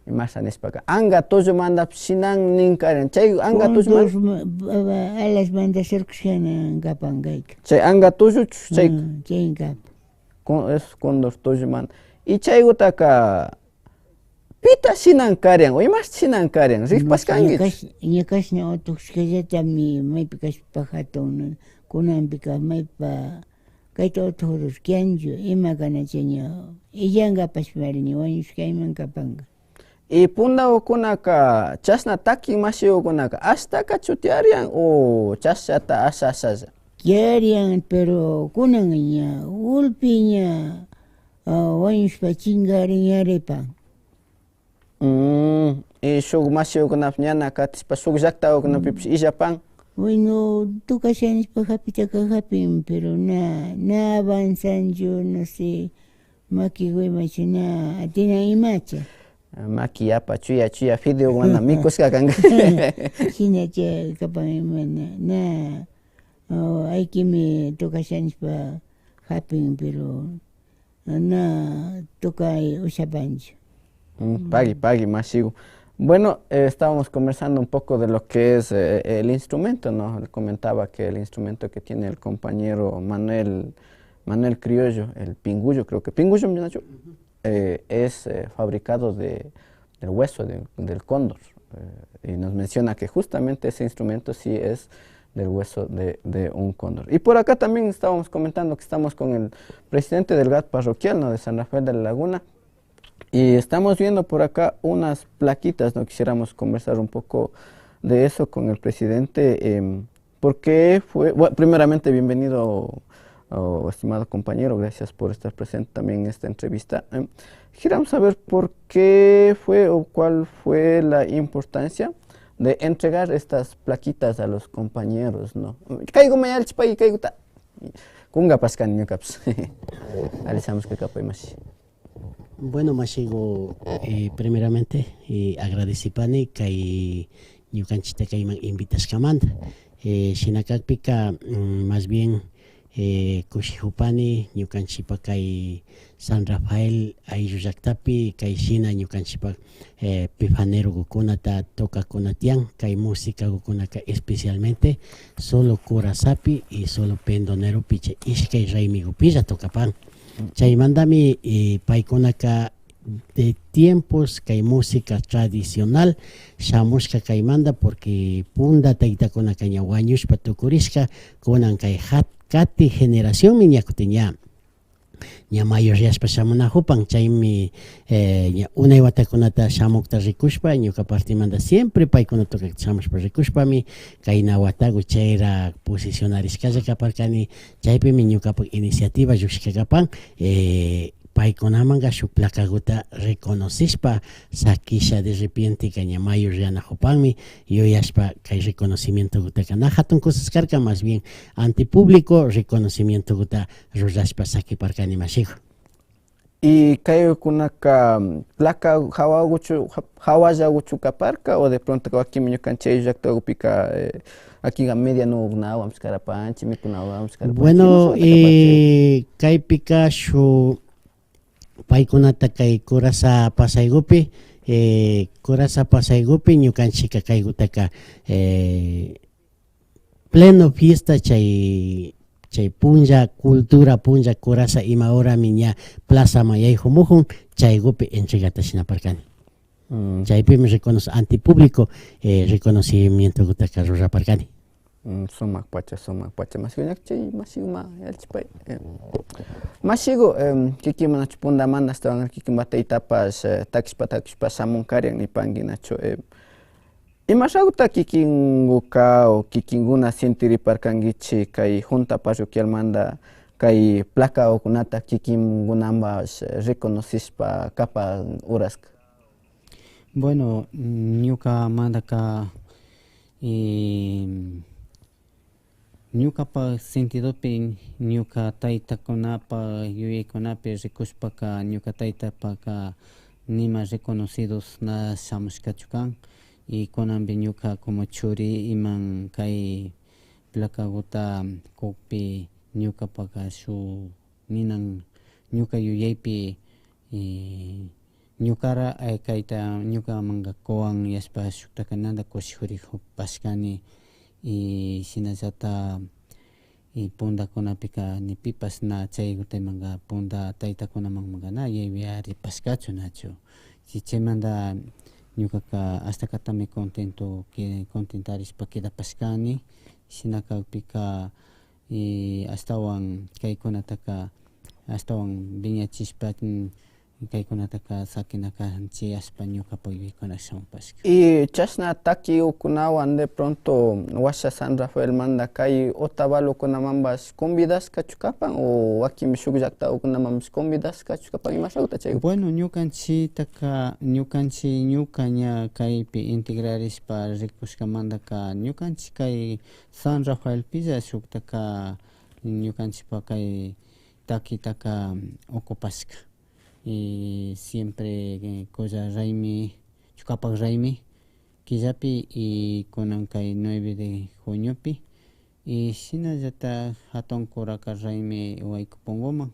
imasha nishpaka, anga tullumantapish shinan ninkarin. Chay anga tulluman alasmanta sharkushkana kapan kayka. Chay anga tulluchu chay? Chay kapan. Es cóndor tullumanta. Y chaykutaka pita shinan karian o imashta shinan karian? Rikpashkankichu? Ña kashna utukushkallatami maypi kashpa jatun, kunanpika maypa kayta utukururkanchu, ima kana chay ña illankapash mari ña wañushkayman kapanka. Y pundakukunaka chashna takin mashikukunaka ashtakachu tiyarian o chashnata asha ashalla? Tiyarian, pero kunan ña ulpi ña, ah, wañushpa chinkarin yaripan. Mm, y shuk mashikukunapish ñana katishpa shuk llaktakukunapipish illapan. Bueno, tukasha nishpa japitaka japin, pero na, na avanzanchu, no sé, makikuy imachu na atinan imacha. Maki yapa chuya chuya fideomanta mikushka kanka. Shinacha kapan ima na, na, oh, aykimi tukasha nishpa japin, pero na tukay ushapanchu. Mm, pagui, pagui, mashigu. Bueno, eh, estábamos conversando un poco de lo que es, eh, el instrumento, ¿no? Él comentaba que el instrumento que tiene el compañero Manuel, Manuel Criollo, el pingullo, creo que, pingullo, Nacho, eh, es, eh, fabricado de, del hueso de, del cóndor. Eh, y nos menciona que justamente ese instrumento sí es del hueso de, de un cóndor. Y por acá también estábamos comentando que estamos con el presidente del GAT parroquial, ¿no? De San Rafael de la Laguna. Y estamos viendo por acá unas plaquitas, ¿no? Quisiéramos conversar un poco de eso con el presidente. Em, ¿por qué fue? Bueno, primeramente, bienvenido, oh, estimado compañero, gracias por estar presente también en esta entrevista. Em, quisiéramos saber por qué fue o cuál fue la importancia de entregar estas plaquitas a los compañeros, ¿no? Kayku mayalchipay, kaykuta. Kunkapash kani ñukapash. Alli shamushka kapay, mashi. Bueno, mashigu, eh, primeramente, eh, agradecipani kay ñukanchikta kayman invitashkamanta. Eh, shina kakpika, mm, más bien, eh, kushijupani ñukanchikpa kay San Rafael ayllu llaktapi kay shina ñukanchikpa, eh, pifanerokukunata tocakuna tiyan. Kay musicakukunaka especialmente solo corazapi y solo pendoneropi chay ishkay raymikupilla tocapan. Chaymantami, eh, paykunaka de tiempos kay música tradicional shamushka kaymanta, porque punda taytakunaka ña wañushpa tukurishka, kunan kay jat-, kati generacionmi ña kutin ña, ña mayoryashpa shamunajupan. Chaymi, eh, ña unay watakunata shamukta rikushpa, ñuka partemanta siempre paykuna tocakta shamushpa rikushpami, kayna wataku chayra posicionarishkalla kaparkani. Chaypimi ñukapak iniciativa llukshika kapan, eh, paykunamanka shuk placakuta reconocishpa, sakisha de repenteka ña mayoryanajupanmi yuyashpa kay reconocimientokutaka na jatun cosas karka, más bien ante público reconocimientokuta rurashpa sakiparkani, mashigu. Y kaykunaka placa hawaguchu, hawallaguchu kaparka, o de pronto wakinmi ñukanchik llaktakupika, eh, wakinka medianukunawanpish karapanchik, mikunawanpish karapanchik. Bueno, imashata kaparka? Y kaypika shuk paykunata kay Curaza pasaykupi, eh, Curaza pasaykupi ñukanchikka kaykutaka, eh, pleno fiesta chay, chay punlla, cultura punlla Curaza ima horami ña plazaman yaykumukun, chaykupi entregata shinaparkani. Mm. Chaypimi reconoce-, ante público, eh, reconocimientokutaka ruraparkani. Mm, sumak pacha, sumak pacha. Mashiku, ña chay mashiku ima yallichipay. Eh, mashiku, em, kikin manachu puntamanta ashtawan kikinpa taytapash, eh, takishpa, takishpa shamun karian nipanki nachu, eh, Imashakuta kikinkuka o kikinkuna sintiriparkankichik kay junta parroquialmanta kay placakunata kikinkunapash reconocishpa kapan uraska? Bueno, ñukamantaka, eh, Ñukapak sentidopi, ñuka taytakunapak yuyaykunapi rikushpaka, ñuka taytapaka nima reconocidos na shamushkachu kan. Y kunanpi ñuka como churi iman kay placakuta kukpi, ñukapaka shuk ninan, ñuka yuyaypi, eh, ñukara, eh, kayta ñukamanka kuwan yashpa shuktakananta kushikurikupashkani, y shinallata, y puntakunapika ni pipash na chay gutaymanka punta taytakunamanka na yuyaripashkachu nachu. Y chaymanta ñukaka ashtakatami contento, que contentarishpa quedapashkani, shina kakpika, y ashtawan kaykunataka ashtawan wiñachishpa, mm, kaykunataka sakina kanchik ashpa ñukapak yuyaykunapi shamupashka. Y chashna takikukunawan de pronto washa San Rafaelmanta kay Otavalokunamanpash convidashkachu kapan o wakin shuk llaktakunamanpash convidashkachu kapan, imashakuta chay? Bueno, ñukanchiktaka, ñukanchik, ñuka ña kaypi integrarishpa rikushkamantaka ñukanchik kay San Rafaelpilla shuktaka ñukanchikpa kay takitaka ocupashka. Y siempre, eh, kulla raymi, chukapak raymi killapi y kunan kay nueve de juniopi. Y shinallata hatun kuraka raymi wayku punkuman.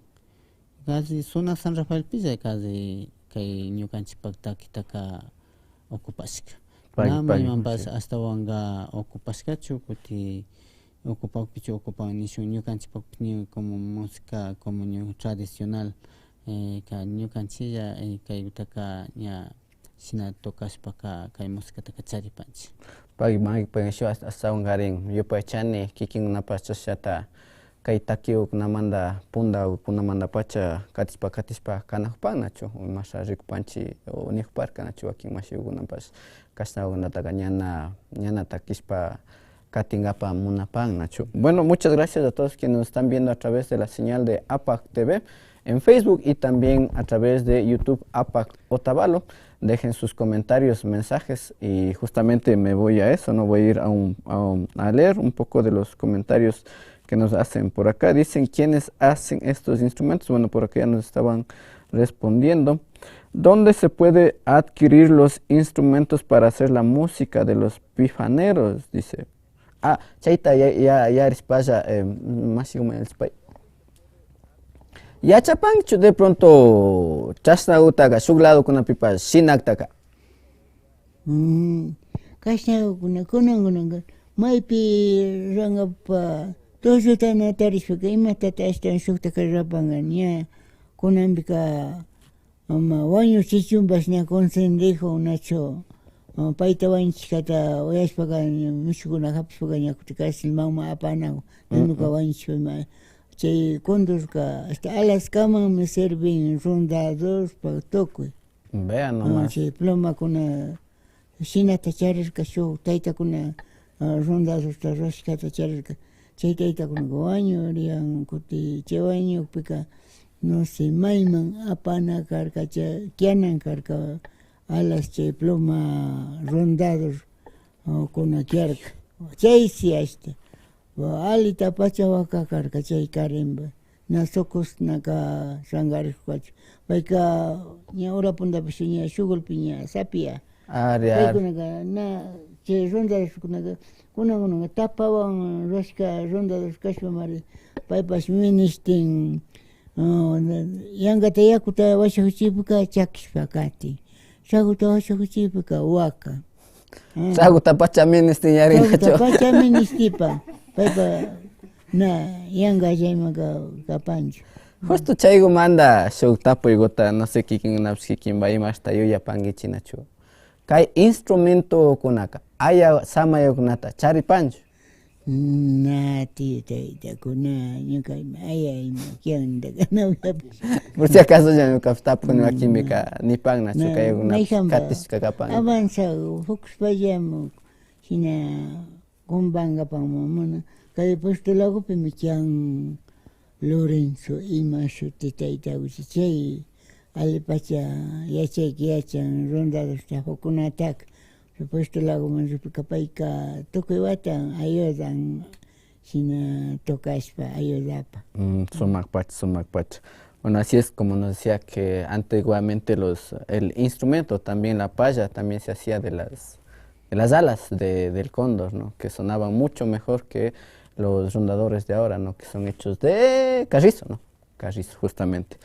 Casi sunak San Rafaelpilla casi kay ñukanchikpak takitaka ocupashka. Pay, na pay, maymanpash ashtawanka ocupashkachu, kuti ocupakpichu ocupan nishun, ñukanchikpakpish ña como música, como ña tradicional, eh, ka-, ñukanchiklla, eh, kaykutaka ña shina tocashpaka kay musicataka charipanchik. Pay, may, pay, shu, ashtawankarin yupaychani kikinkunapash chashata kay takikukunamanta, puntakukunamantapacha katishpa, katishpa kanakupan nachu, imasha rikupanchik o nikuparka nachu wakin mashikukunapash, kashnakunataka ñana, ñana takishpa katinkapak munapan nachu. Bueno, muchas gracias a todos quienes nos están viendo a través de la señal de APAC T V en Facebook y también a través de YouTube APAC Otavalo. Dejen sus comentarios, mensajes y justamente me voy a eso, ¿no? Voy a ir a un, a un, a leer un poco de los comentarios que nos hacen por acá. Dicen, ¿quiénes hacen estos instrumentos? Bueno, por acá ya nos estaban respondiendo. ¿Dónde se puede adquirir los instrumentos para hacer la música de los pifaneros? Dice. Ah, chayta ya, ya, yarishpalla, eh, mashikuma yarishpa. Yachapankichu de pronto chashnakutaka shuk ladokunapipash shinaktaka? Mm, kashnakukuna, kunankunaka maypi rankapa tulluta na tarishpaka imatata ashtawan shuktaka rapanka ña. Kunanpika ama wañuchichunpash ña consentijun nachu, ah, payta wañuchishkata uyashpaka ña mushukuna hapishpaka ña kutin cárcelmanmi apana, ñuka wañuchishpami chay condorka hasta Alaskamanmi servin, rondadorpa tukuy. Vea nomás. Ah, chay plumakuna shinata charirka shuk taytakuna, ah, rondadorta rurashkata charirka. Chay taytakunaka wañurian, kutin chay wañukpika no sé mayman apana karka, chay tiyanan karka alas chay pluma rondador, ah, kuna tiyarka. Chaysi ashta. Alitapacha waka karka chay karinpa. na soqosnaka sangarishkachu. Payka ña ura puntapish ña shuk golpe ña sapia. Ari, ari. Paykunaka na, chay rondadorkunaka, kunankunaka tapawan rurashka rondador kashpamari, paypash minishtin, ah, yankata yakuta washakuchikpika chakishpa katin. Chakuta washakuchikpika waka. Ah. Chakuta pacha minishtin yarinachu. Chakuta pacha minishtipa, paypa na yanka chaymanka kapanchu. Justo chaykumanta shuk tapuykuta, no sé, kikinkunapish kikinpa imashta yuyapankichinachu. Kay instrumentokunaka aya samayukkunata charipanchu. Na, tío, taytakuna, ñuka ima aya ima kiandaka na uyapash. Por si acaso, ña ñukapish tapukuni, wakinpika nipannachu, na, kaykunapish mayjanpa katishka kapan. Avanza fukushpallamu shina kumpankapanman muna. Kay puesto lagopimi tiyan Lorenzo ima shuti tayta wichi, chay allipacha yachayka yachan, rondadosta fukunataka, puesto lagoman rikpika payka tukuy wata ayudan, shina tocashpa ayudapa. Mm, sumakpacha, sumakpacha. Bueno, así es, como nos decía que antiguamente los, el instrumento, también la paya, también se hacía de las, de las alas de, del cóndor, ¿no? Que sonaban mucho mejor que los rondadores de ahora, ¿no? Que son hechos de carrizo, ¿no? Carrizo, justamente.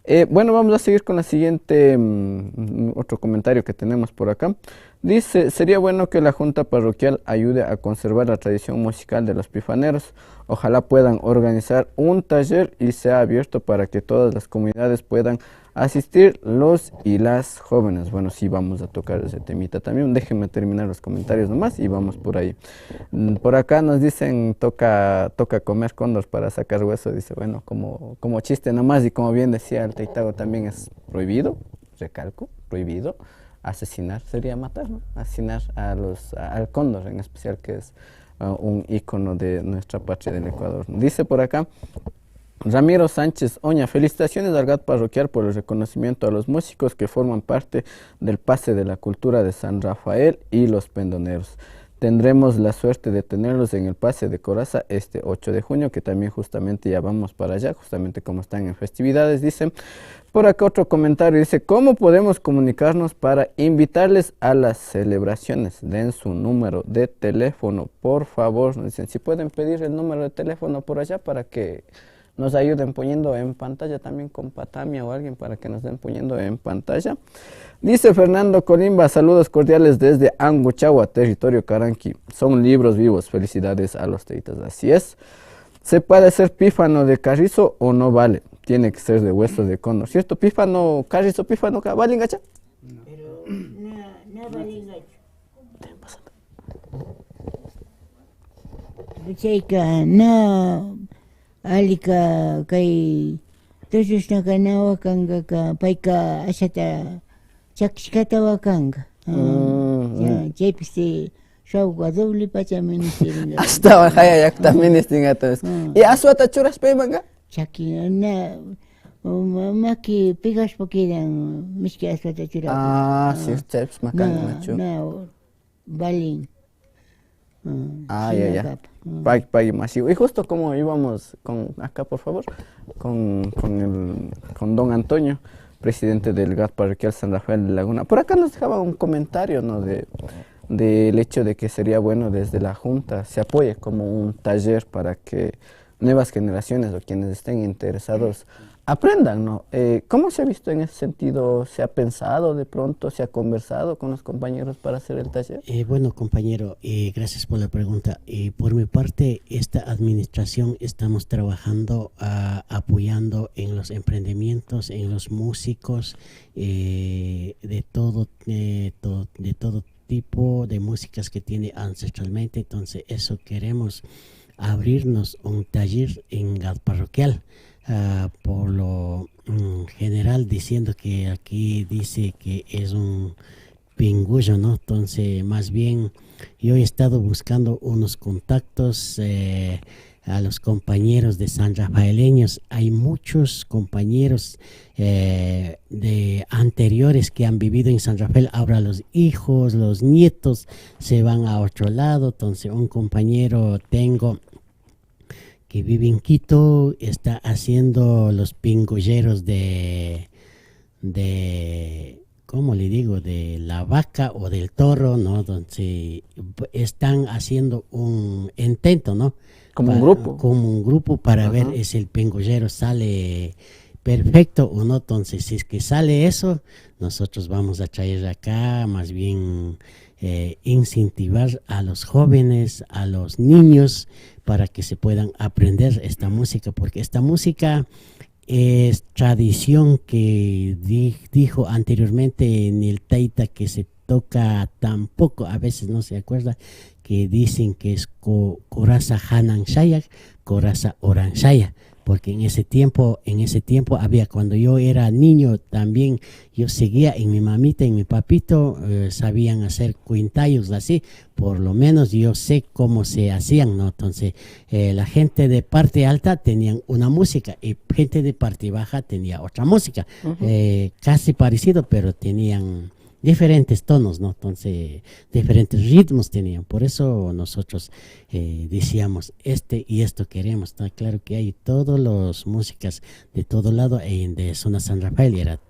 Eh, bueno, vamos a seguir con la siguiente, mm, otro comentario que tenemos por acá. Dice, sería bueno que la junta parroquial ayude a conservar la tradición musical de los pifaneros. Ojalá puedan organizar un taller y sea abierto para que todas las comunidades puedan asistir los y las jóvenes. Bueno, sí, vamos a tocar ese temita también. Déjenme terminar los comentarios nomás y vamos por ahí. Mm, por acá nos dicen, toca, toca comer cóndor para sacar hueso. Dice, bueno, como, como chiste nomás y como bien decía el Teitago, también es prohibido, recalco, prohibido. Asesinar sería matar, ¿no? Asesinar a los, a- al cóndor en especial, que es, ah, un ícono de nuestra patria del Ecuador. Dice por acá, Ramiro Sánchez Oña, felicitaciones al GAT parroquial por el reconocimiento a los músicos que forman parte del pase de la cultura de San Rafael y los pendoneros. Tendremos la suerte de tenerlos en el pase de Coraza este ocho de junio, que también justamente ya vamos para allá, justamente como están en festividades, dicen. Por acá otro comentario dice, ¿cómo podemos comunicarnos para invitarles a las celebraciones? Den su número de teléfono, por favor. Nos dicen, si pueden pedir el número de teléfono por allá para que nos ayuden poniendo en pantalla también con Patamia o alguien para que nos den poniendo en pantalla. Dice Fernando Colimba, saludos cordiales desde Anguchagua, territorio Caranqui. Son libros vivos, felicidades a los teitas. Así es. ¿Se puede hacer pífano de carrizo o no vale? Tiene que ser de hueso de cóndor, ¿cierto? Pífano, carrizo, pífano, ka-, ¿valen gacha? Pero na, na valen gacha. Chayka na allika kay tushushnaka na wakankaka payka ashata chakishkata wakanka. Ah, mm, ya, mm. Chaypish shawka doble pacha ministirinka. Ashtawan jaya yakuta ministingata. Mm. Y aswata churashpa imanka? Chaki, na, ma-, maki pegashpa kidan mishki aswata churashpa. Ah, sí, chaypish makanka nachu. Na, na, Balin. Mm, ah, ya, ya. Shinakapa. Mm. Pagui, pagui, mashiwa. Y justo como íbamos con, acá, por favor, con, con el, con don Antonio, presidente del GAT parroquial San Rafael de Laguna. Por acá nos dejaba un comentario, ¿no? De, del hecho de que sería bueno desde la Junta se apoye como un taller para que nuevas generaciones o quienes estén interesados aprendan, ¿no? Eh, ¿cómo se ha visto en ese sentido? ¿Se ha pensado de pronto, se ha conversado con los compañeros para hacer el taller? Eh, bueno, compañero, eh, gracias por la pregunta. Eh, por mi parte, esta administración estamos trabajando, ah, apoyando en los emprendimientos, en los músicos, eh, de todo, eh, to- de todo tipo de músicas que tiene ancestralmente. Entonces, eso queremos abrirnos un taller en GAT parroquial, ah, por lo, mm, general, diciendo que aquí dice que es un pingullo, ¿no? Entonces, más bien, yo he estado buscando unos contactos, eh, a los compañeros de San Rafaeleños. Hay muchos compañeros, eh, de anteriores que han vivido en San Rafael. Ahora los hijos, los nietos se van a otro lado. Entonces, un compañero tengo que vive en Quito, está haciendo los pingolleros de, de, ¿cómo le digo? De la vaca o del toro, ¿no? Entonces, están haciendo un intento, ¿no? Como un grupo. Como un grupo para ver si el pingollero sale perfecto o no. Entonces, si es que sale eso, nosotros vamos a traer acá, más bien, eh, incentivar a los jóvenes, a los niños, para que se puedan aprender esta música, porque esta música es tradición que di-, dijo anteriormente en el taita que se toca tampoco, a veces no se acuerda, que dicen que es co-, coraza hanan shaya, coraza oran shaya, porque en ese tiempo, en ese tiempo había, cuando yo era niño también, yo seguía en mi mamita, en mi papito, eh, sabían hacer cuentayos así, por lo menos yo sé cómo se hacían, ¿no? Entonces, eh, la gente de parte alta tenían una música y gente de parte baja tenía otra música, eh, casi parecido, pero tenían diferentes tonos, ¿no? Entonces, diferentes ritmos tenían. Por eso nosotros, eh, decíamos, este y esto queremos. Está claro que hay todas las músicas de todo lado, eh, de zona San Rafael, y era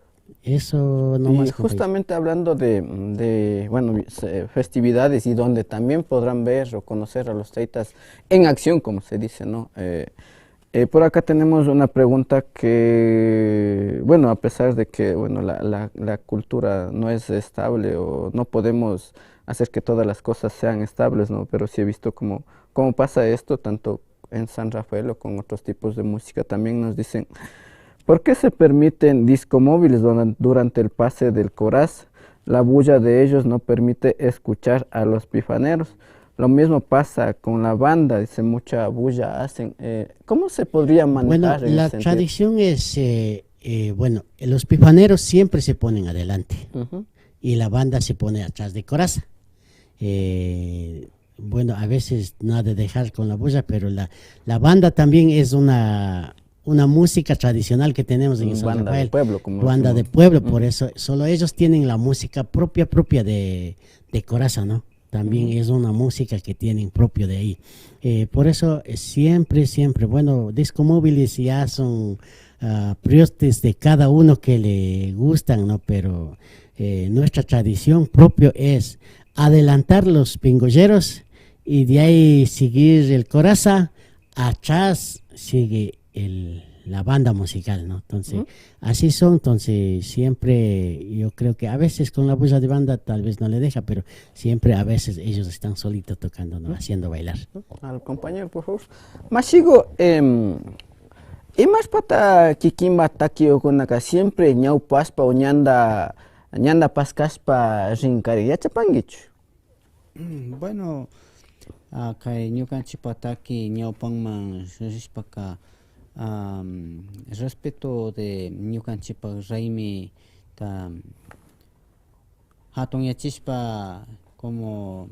eso nomás, compañero. Justamente hablando de, de, bueno, se-, festividades y donde también podrán ver o conocer a los taitas en acción, como se dice, ¿no? Eh, eh, por acá tenemos una pregunta que, bueno, a pesar de que, bueno, la, la, la cultura no es estable o no podemos hacer que todas las cosas sean estables, ¿no? Pero sí he visto cómo, cómo pasa esto, tanto en San Rafael o con otros tipos de música. También nos dicen, ¿por qué se permiten discomóviles duran-, durante el pase del coraz? La bulla de ellos no permite escuchar a los pifaneros. Lo mismo pasa con la banda, dice, mucha bulla hacen. Eh, ¿cómo se podría manejar en ese sentido? Bueno, la tradición es, eh, eh, bueno, los pifaneros siempre se ponen adelante y la banda se pone atrás de coraza. Eh, bueno, a veces no ha de dejar con la bulla, pero la, la banda también es una, una música tradicional que tenemos en San Rafael. Banda de pueblo, como decimos. Banda de pueblo, por eso solo ellos tienen la música propia, propia de, de coraza, ¿no? También es una música que tienen propio de ahí. Eh, por eso, eh, siempre, siempre, bueno, discomóviles ya son, ah, priostes de cada uno que le gustan, ¿no? Pero, eh, nuestra tradición propio es adelantar los pingolleros y de ahí seguir el coraza, atrás sigue el, la banda musical, ¿no? Entonces, así son, entonces siempre yo creo que a veces con la bulla de banda tal vez no le deja, pero siempre a veces ellos están solitos tocando, ¿no? Haciendo bailar. Al compañero, por favor. Mashigo, em, imashpata kikinpa takikunaka siempre ñawpashpa o ñanta, ñanta paskashpa rinkarin, yachapankichu? Bueno, ah, kay ñukanchikpa taki ñawpanman rishpaka, am, respeto de ñukanchikpa raymita hatunyachishpa, como,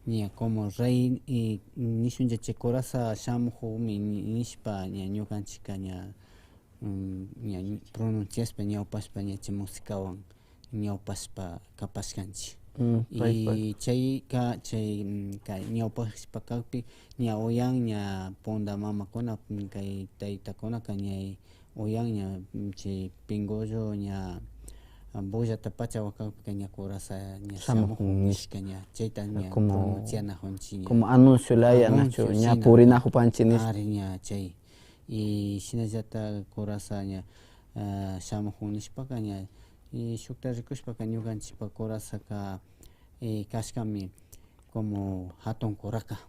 ña, como rey, y nishunlla chay coraza shamukmi nishpa, ña, ñukanchikka ña, mm, ña pronunciashpa, ñawpashpa, ña chay musicawan ñawpashpa kapashkanchik. Mm, y paypak. Chayka, chay, mm, kay ñawpashpa kakpi, ña uyan, ña punta mamakuna, mm, kay taytakunaka ña uyan, ña, mm, chay pingullu, ña, ah, bullata pacha wakakpika ña coraza, ña shamukun nishka, ña chayta ña pronuncianakunchik, ña. Como anuncio laya, nachu, ña purinakupanchik nishpa. Ari, ña chay. Y shinallata coraza ña, ah, shamukun nishpaka ña, y shukta rikushpaka ñukanchikpa corazaka, eh, kashkami como hatun kuraka,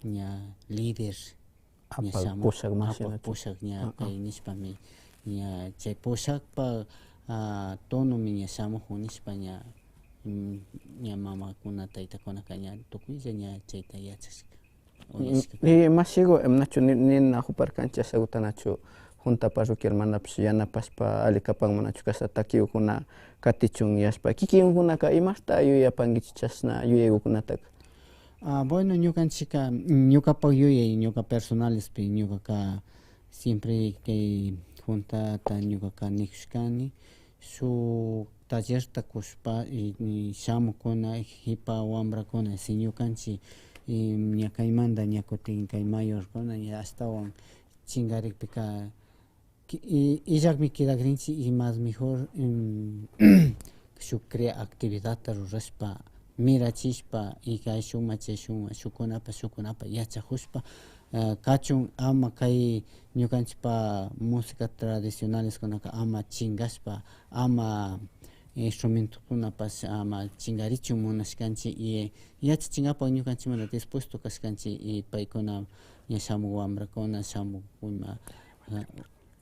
ña líder, ña apak shamuk, pushak, apak pushak, ña kay nishpami, ña chay pushakpa, ah, tonomi ña shamukun nishpa ña, mm, ña mamakuna, taytakunaka ña tukuylla ña chayta yachashka. Y mashiku, em, nachu ni-, ninakuparkanchik ashakuta nachu, junta parroquialmantapish yanapashpa alli kapanman nachu kashna takikukuna katichun yashpa. Kikinkunaka imashta yuyapankichik chashna yuyaykukunataka? Ah, bueno, ñukanchikka, ñukapak yuyay, ñuka personalespi, ñukaka siempre kay juntata ñukaka nikushkani, shuk tallerta kushpa, y, y shamukuna, kipa wambrakuna, si ñukanchik y ña kaymanta ña kutin kay mayorkuna ña ashtawan chinkarikpika ki-, y, illakmi kidakrinchik y más mejor, em, shuk crea actividadta rurashpa, mirachishpa y kay shukman chay shukman, shukkunapak, shukkunapak yachakushpa, eh, kachun, ama kay ñukanchikpak música tradicionaleskunaka ama chinkashpa, ama instrumentokunapash ama chinkarichun munashkanchik y yachachinkapak ñukanchikmanta dispuesto kashkanchik y paykuna ña shamuk wambrakuna, shamuk ima, eh,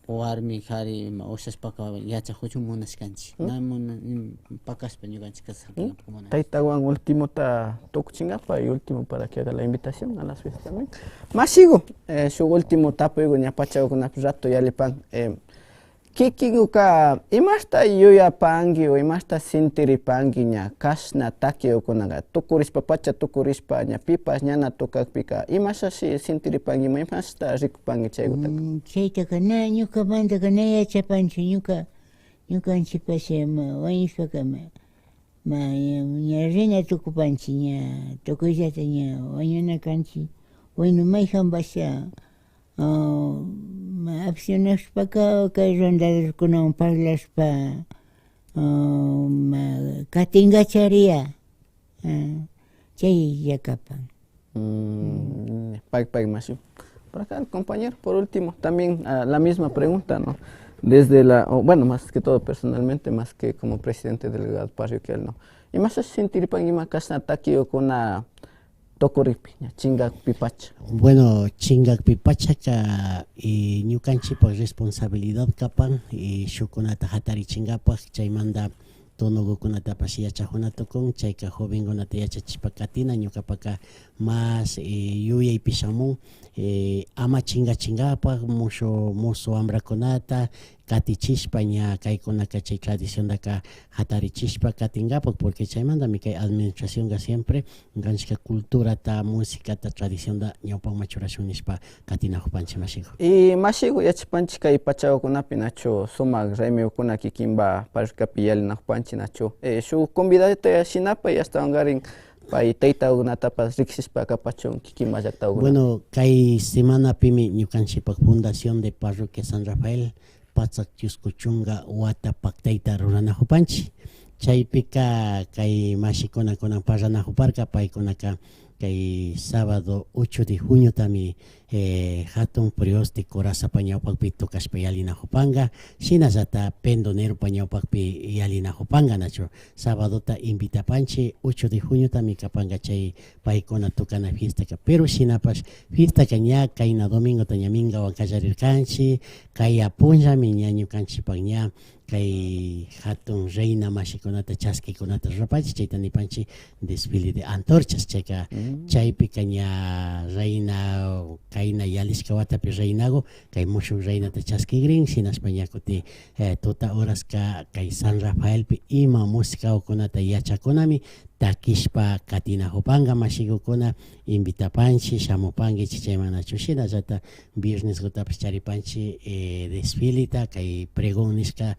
warmi kari ima ushashpaka yachakuchun munashkanchik. Mm. Na muna-, mm, pakashpa ñukanchik kashkapak munashkanchik. Taytawan ultimota tukuchinkapa y último para que haga la invitación a las fiestas también. Mashiku, eh, shuk último tapuyku ña pachakunapi rato yallipan. Eh, kikinkuka imashta yuyapanki o imashta sintiripanki ña kashna takiyukunaka tukurishpa pacha tukurishpa ña pipash ñana tukakpika imashashi sintiripanki imashta rikupanki chaykutaka? Mm, chaytaka na ñukamantaka na yachapanchu ñuka, ñukanchikpash ima wañushpaka ma, ma, ña, ña rina tukupanchik ña tukuyllata ña wañuna kanchik. Bueno, mayjanpash, ah, ma, aficionashpaka kay rondadorkunawan parlashpa, ah, ma, katinkacharia, ah, chaylla kapan. Mm, pag, pag, mashi. Por acá el compañero, por último, también, ah, la misma pregunta, ¿no? Desde la, o, bueno, más que todo personalmente, más que como presidente del delegado parroquial, ¿no? Imasha sintiripan ima kashna takiyukuna tukurikpi, ña, chinkakpi pacha. Bueno, chinkakpi pachaka, eh, ñukanchikpak responsabilidad kapan, eh, shukkunata jatarichinkapak, chaymanta tonokukunatapash yachajuna tukun, chayka jovenkunata yachachishpa katina, ñukapaka mas, eh, yuyaypi shamun, eh, ama chinkachinkapak, mushu, musu wambrakunata katichishpa ña kaykunaka chay tradiciontaka jatarichishpa katinkapak, porque chaymantami kay administracionka siempre ñukanchikka culturata, musicata, tradicionta ñawpakman churashun nishpa katinajupanchik, mashiku. Y mashiku, yachapanchik kay pachakunapi nachu sumak raymikuna kikinpa parroquiapi yalinajupanchik nachu. Eh, shuk convidadota shinapa y ashtawankarin pay taytakunatapash rikshishpa kapachun kikinpa llaktakuna. Bueno, kay semanapimi ñukanchikpak Fundación de Parroquia San Rafael patsak chusku chunka wata paktayta ruranajupanchik. Chaypika kay mashikuna kunan parlanajuparka, paykunaka kay sábado ocho de junio tami, eh, jatun prioste Corazapa ñawpakpi tukashpa yalinajupanka, shinallata Pendoneropa ñawpakpi yalinajupanka, nachu. Sabadota invitapanchik, ocho de junio tami kapanka chay paykuna tukana fiestaka. Pero shinapash fiestaka ña kayna domingota ña minkawan kallarirkanchik, kaya punllami ña ñukanchikpak ña kay jatun reina mashikunata chaskikunata rurapanchik, chayta nipanchik desfile de antorchas, chayka, mm, chaypika ña reina, kayna yalishka watapi reinaku, kay mushuk reinata chaskigrin, shinashpa ña kutin, eh, tuta horaska kay San Rafaelpi ima musikakukunata yachakunami takishpa katinajupanka, mashikukuna, invitapanchik, shamupankichik chayman nachu. Shinallata viernesgutapash charipanchik, eh, desfileta, kay pregón nishka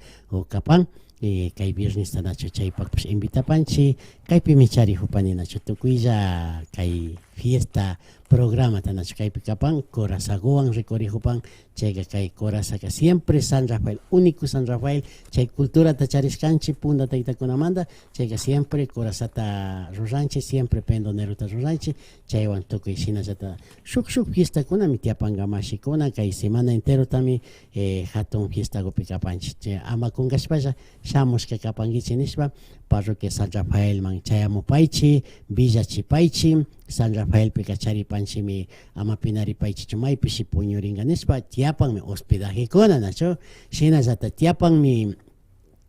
kapan, eh, kay viernes nachu chaypakpash invitapanchik. Kaypimi charijupani nachu tukuylla kay fiesta programata nachu kaypi kapan, Corazaguwan rikurijupan, chayka kay Corazaka siempre San Rafael, único San Rafael, chay culturata charishkanchik punta taytakunamanta, chayka siempre Corazata ruranchik, siempre Pendonerota ruranchik, chaywan tukuy shinallata shuk, shuk fiestakunami tiyapanka mashikuna, kay semana enterotami, eh, jatun fiestakupi kapanchik. Chay ama kunkashpalla shamushka kapankichik nishpa, parroquia San Rafaelman chayamupaychik, willachipaychik. San Rafaelpika charipanchikmi, ama pinaripaychikchu maypishi puñurinka nishpa, tiyapanmi hospedajekuna, nachu? Shinallata tiyapanmi,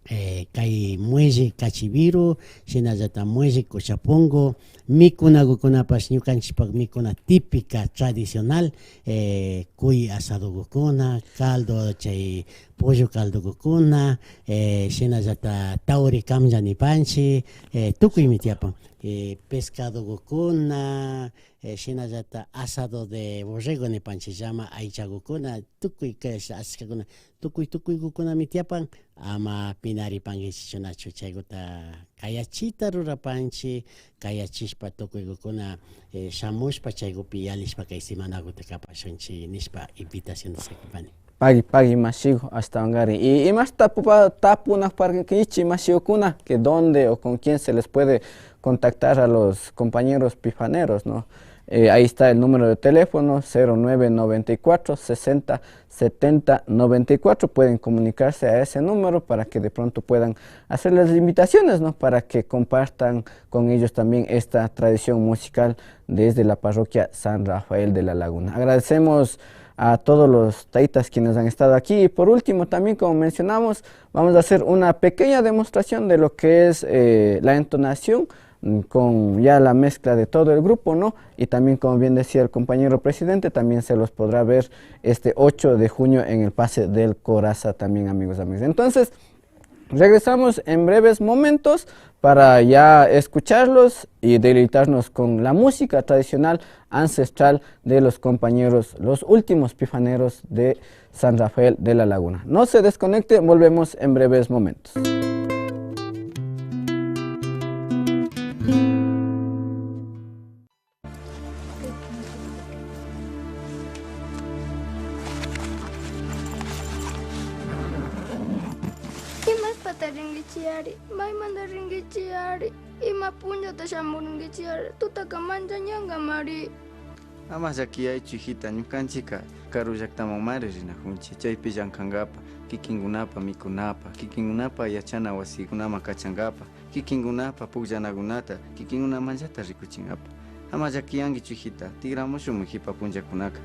eh, kay muelle Cachiviru, shinallata muelle Cochapungo, mikunakukunapash ñukanchikpak mikuna típica, tradicional, eh, cuy asadokukuna, caldo, chay pollo caldogukuna, eh, shinallata tauri kamlla nipanchik, eh, tukuymi tiyapan. Eh, pescadogukuna, eh, shinallata asado de borrego nipanchik, llama aychagukuna, tukuy kay ashkakuna, tukuy tukuygukunami tiyapan, ama pinaripankichikchu nachu, chayguta kayachita rurapanchik, kayachishpa tukuygukuna, eh, shamushpa chaygupi yalishpa kay semanaguta kapashunchik nishpa invitacionta sakipani. Pagui, pagui mashigu, ashtawankarin. Y imashta tapupa-, tapunakuparkankichik mashigukuna, que dónde o con quién se les puede contactar a los compañeros pifaneros, ¿no? Eh, ahí está el número de teléfono, cero nueve noventa y cuatro, sesenta, setenta, noventa y cuatro. Pueden comunicarse a ese número para que de pronto puedan hacer las invitaciones, ¿no? Para que compartan con ellos también esta tradición musical desde la parroquia San Rafael de la Laguna. Agradecemos a todos los taitas quienes han estado aquí. Y por último, también como mencionamos, vamos a hacer una pequeña demostración de lo que es, eh, la entonación, mm, con ya la mezcla de todo el grupo, ¿no? Y también, como bien decía el compañero presidente, también se los podrá ver este ocho de junio en el Pase del Coraza también, amigos, amigas. Entonces, regresamos en breves momentos para ya escucharlos y deleitarnos con la música tradicional ancestral de los compañeros, los últimos pifaneros de San Rafael de la Laguna. No se desconecte, volvemos en breves momentos. Imashpata rinkichik ari? Maymanta rinkichik ari? Ima punllata shamurinkichik ari? Tutaka manchañankamari. Ama llakiyaychu, hijita, ñukanchikka karu llaktamanmari rinakunchik, chaypi llankankapa, kikinkunapa mikunapa, kikinkunapa yachana wasikunaman kachankapa, kikinkunapa pukllanakunata kikinkunamanllata rikuchinkapa. Ama llakiyankichu, hijita, tikramushunmi kipa punllakunaka.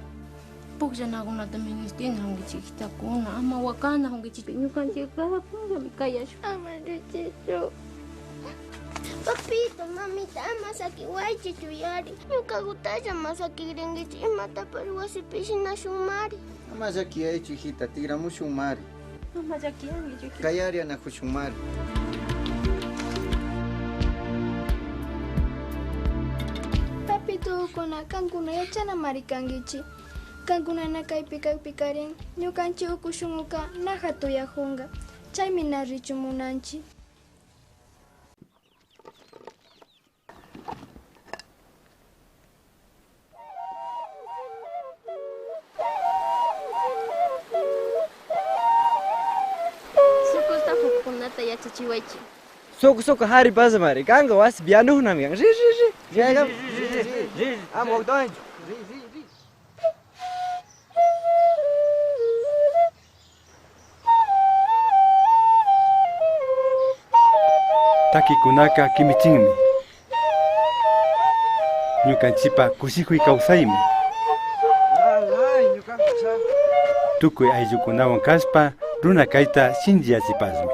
Pukllanakunata ministina kunkichik, hijitakuna, ama wakana kunkichik, ñukanchik kada punllami kayashun. Ama llakiychu. Papito, mamita, ama sakiwaychichu yari. Ñukagutalla ama sakigrinkichik, imatapash wasipi shinashunmari. Ama llakiyaychu, hijita, tikramushunmari. Ama llakiyankichu, hijita. Kayari anakushunmari. Papitukuna, kankuna yachanamari kankichik. Kankuna na kaypi kakpikarin, ñukanchik uku shunkuka na hatuyakunka. Chaymi na richu munanchik. Sukusta hukkunata yachachiwaychik. Suku, suku, kari pasamari. Kanka wasipi yanukkunami kan. Ri, ri, ri. Ri, ri, ri, ri. Ama waktawanchu. Ri, ri, ri. Takikunaka kimichinmi. Ñukanchipa kushikuy kawsaymi. Tukuy ayllukunawan kashpa runa kayta shinchiyachipashmi.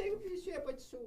Shuyapachishun.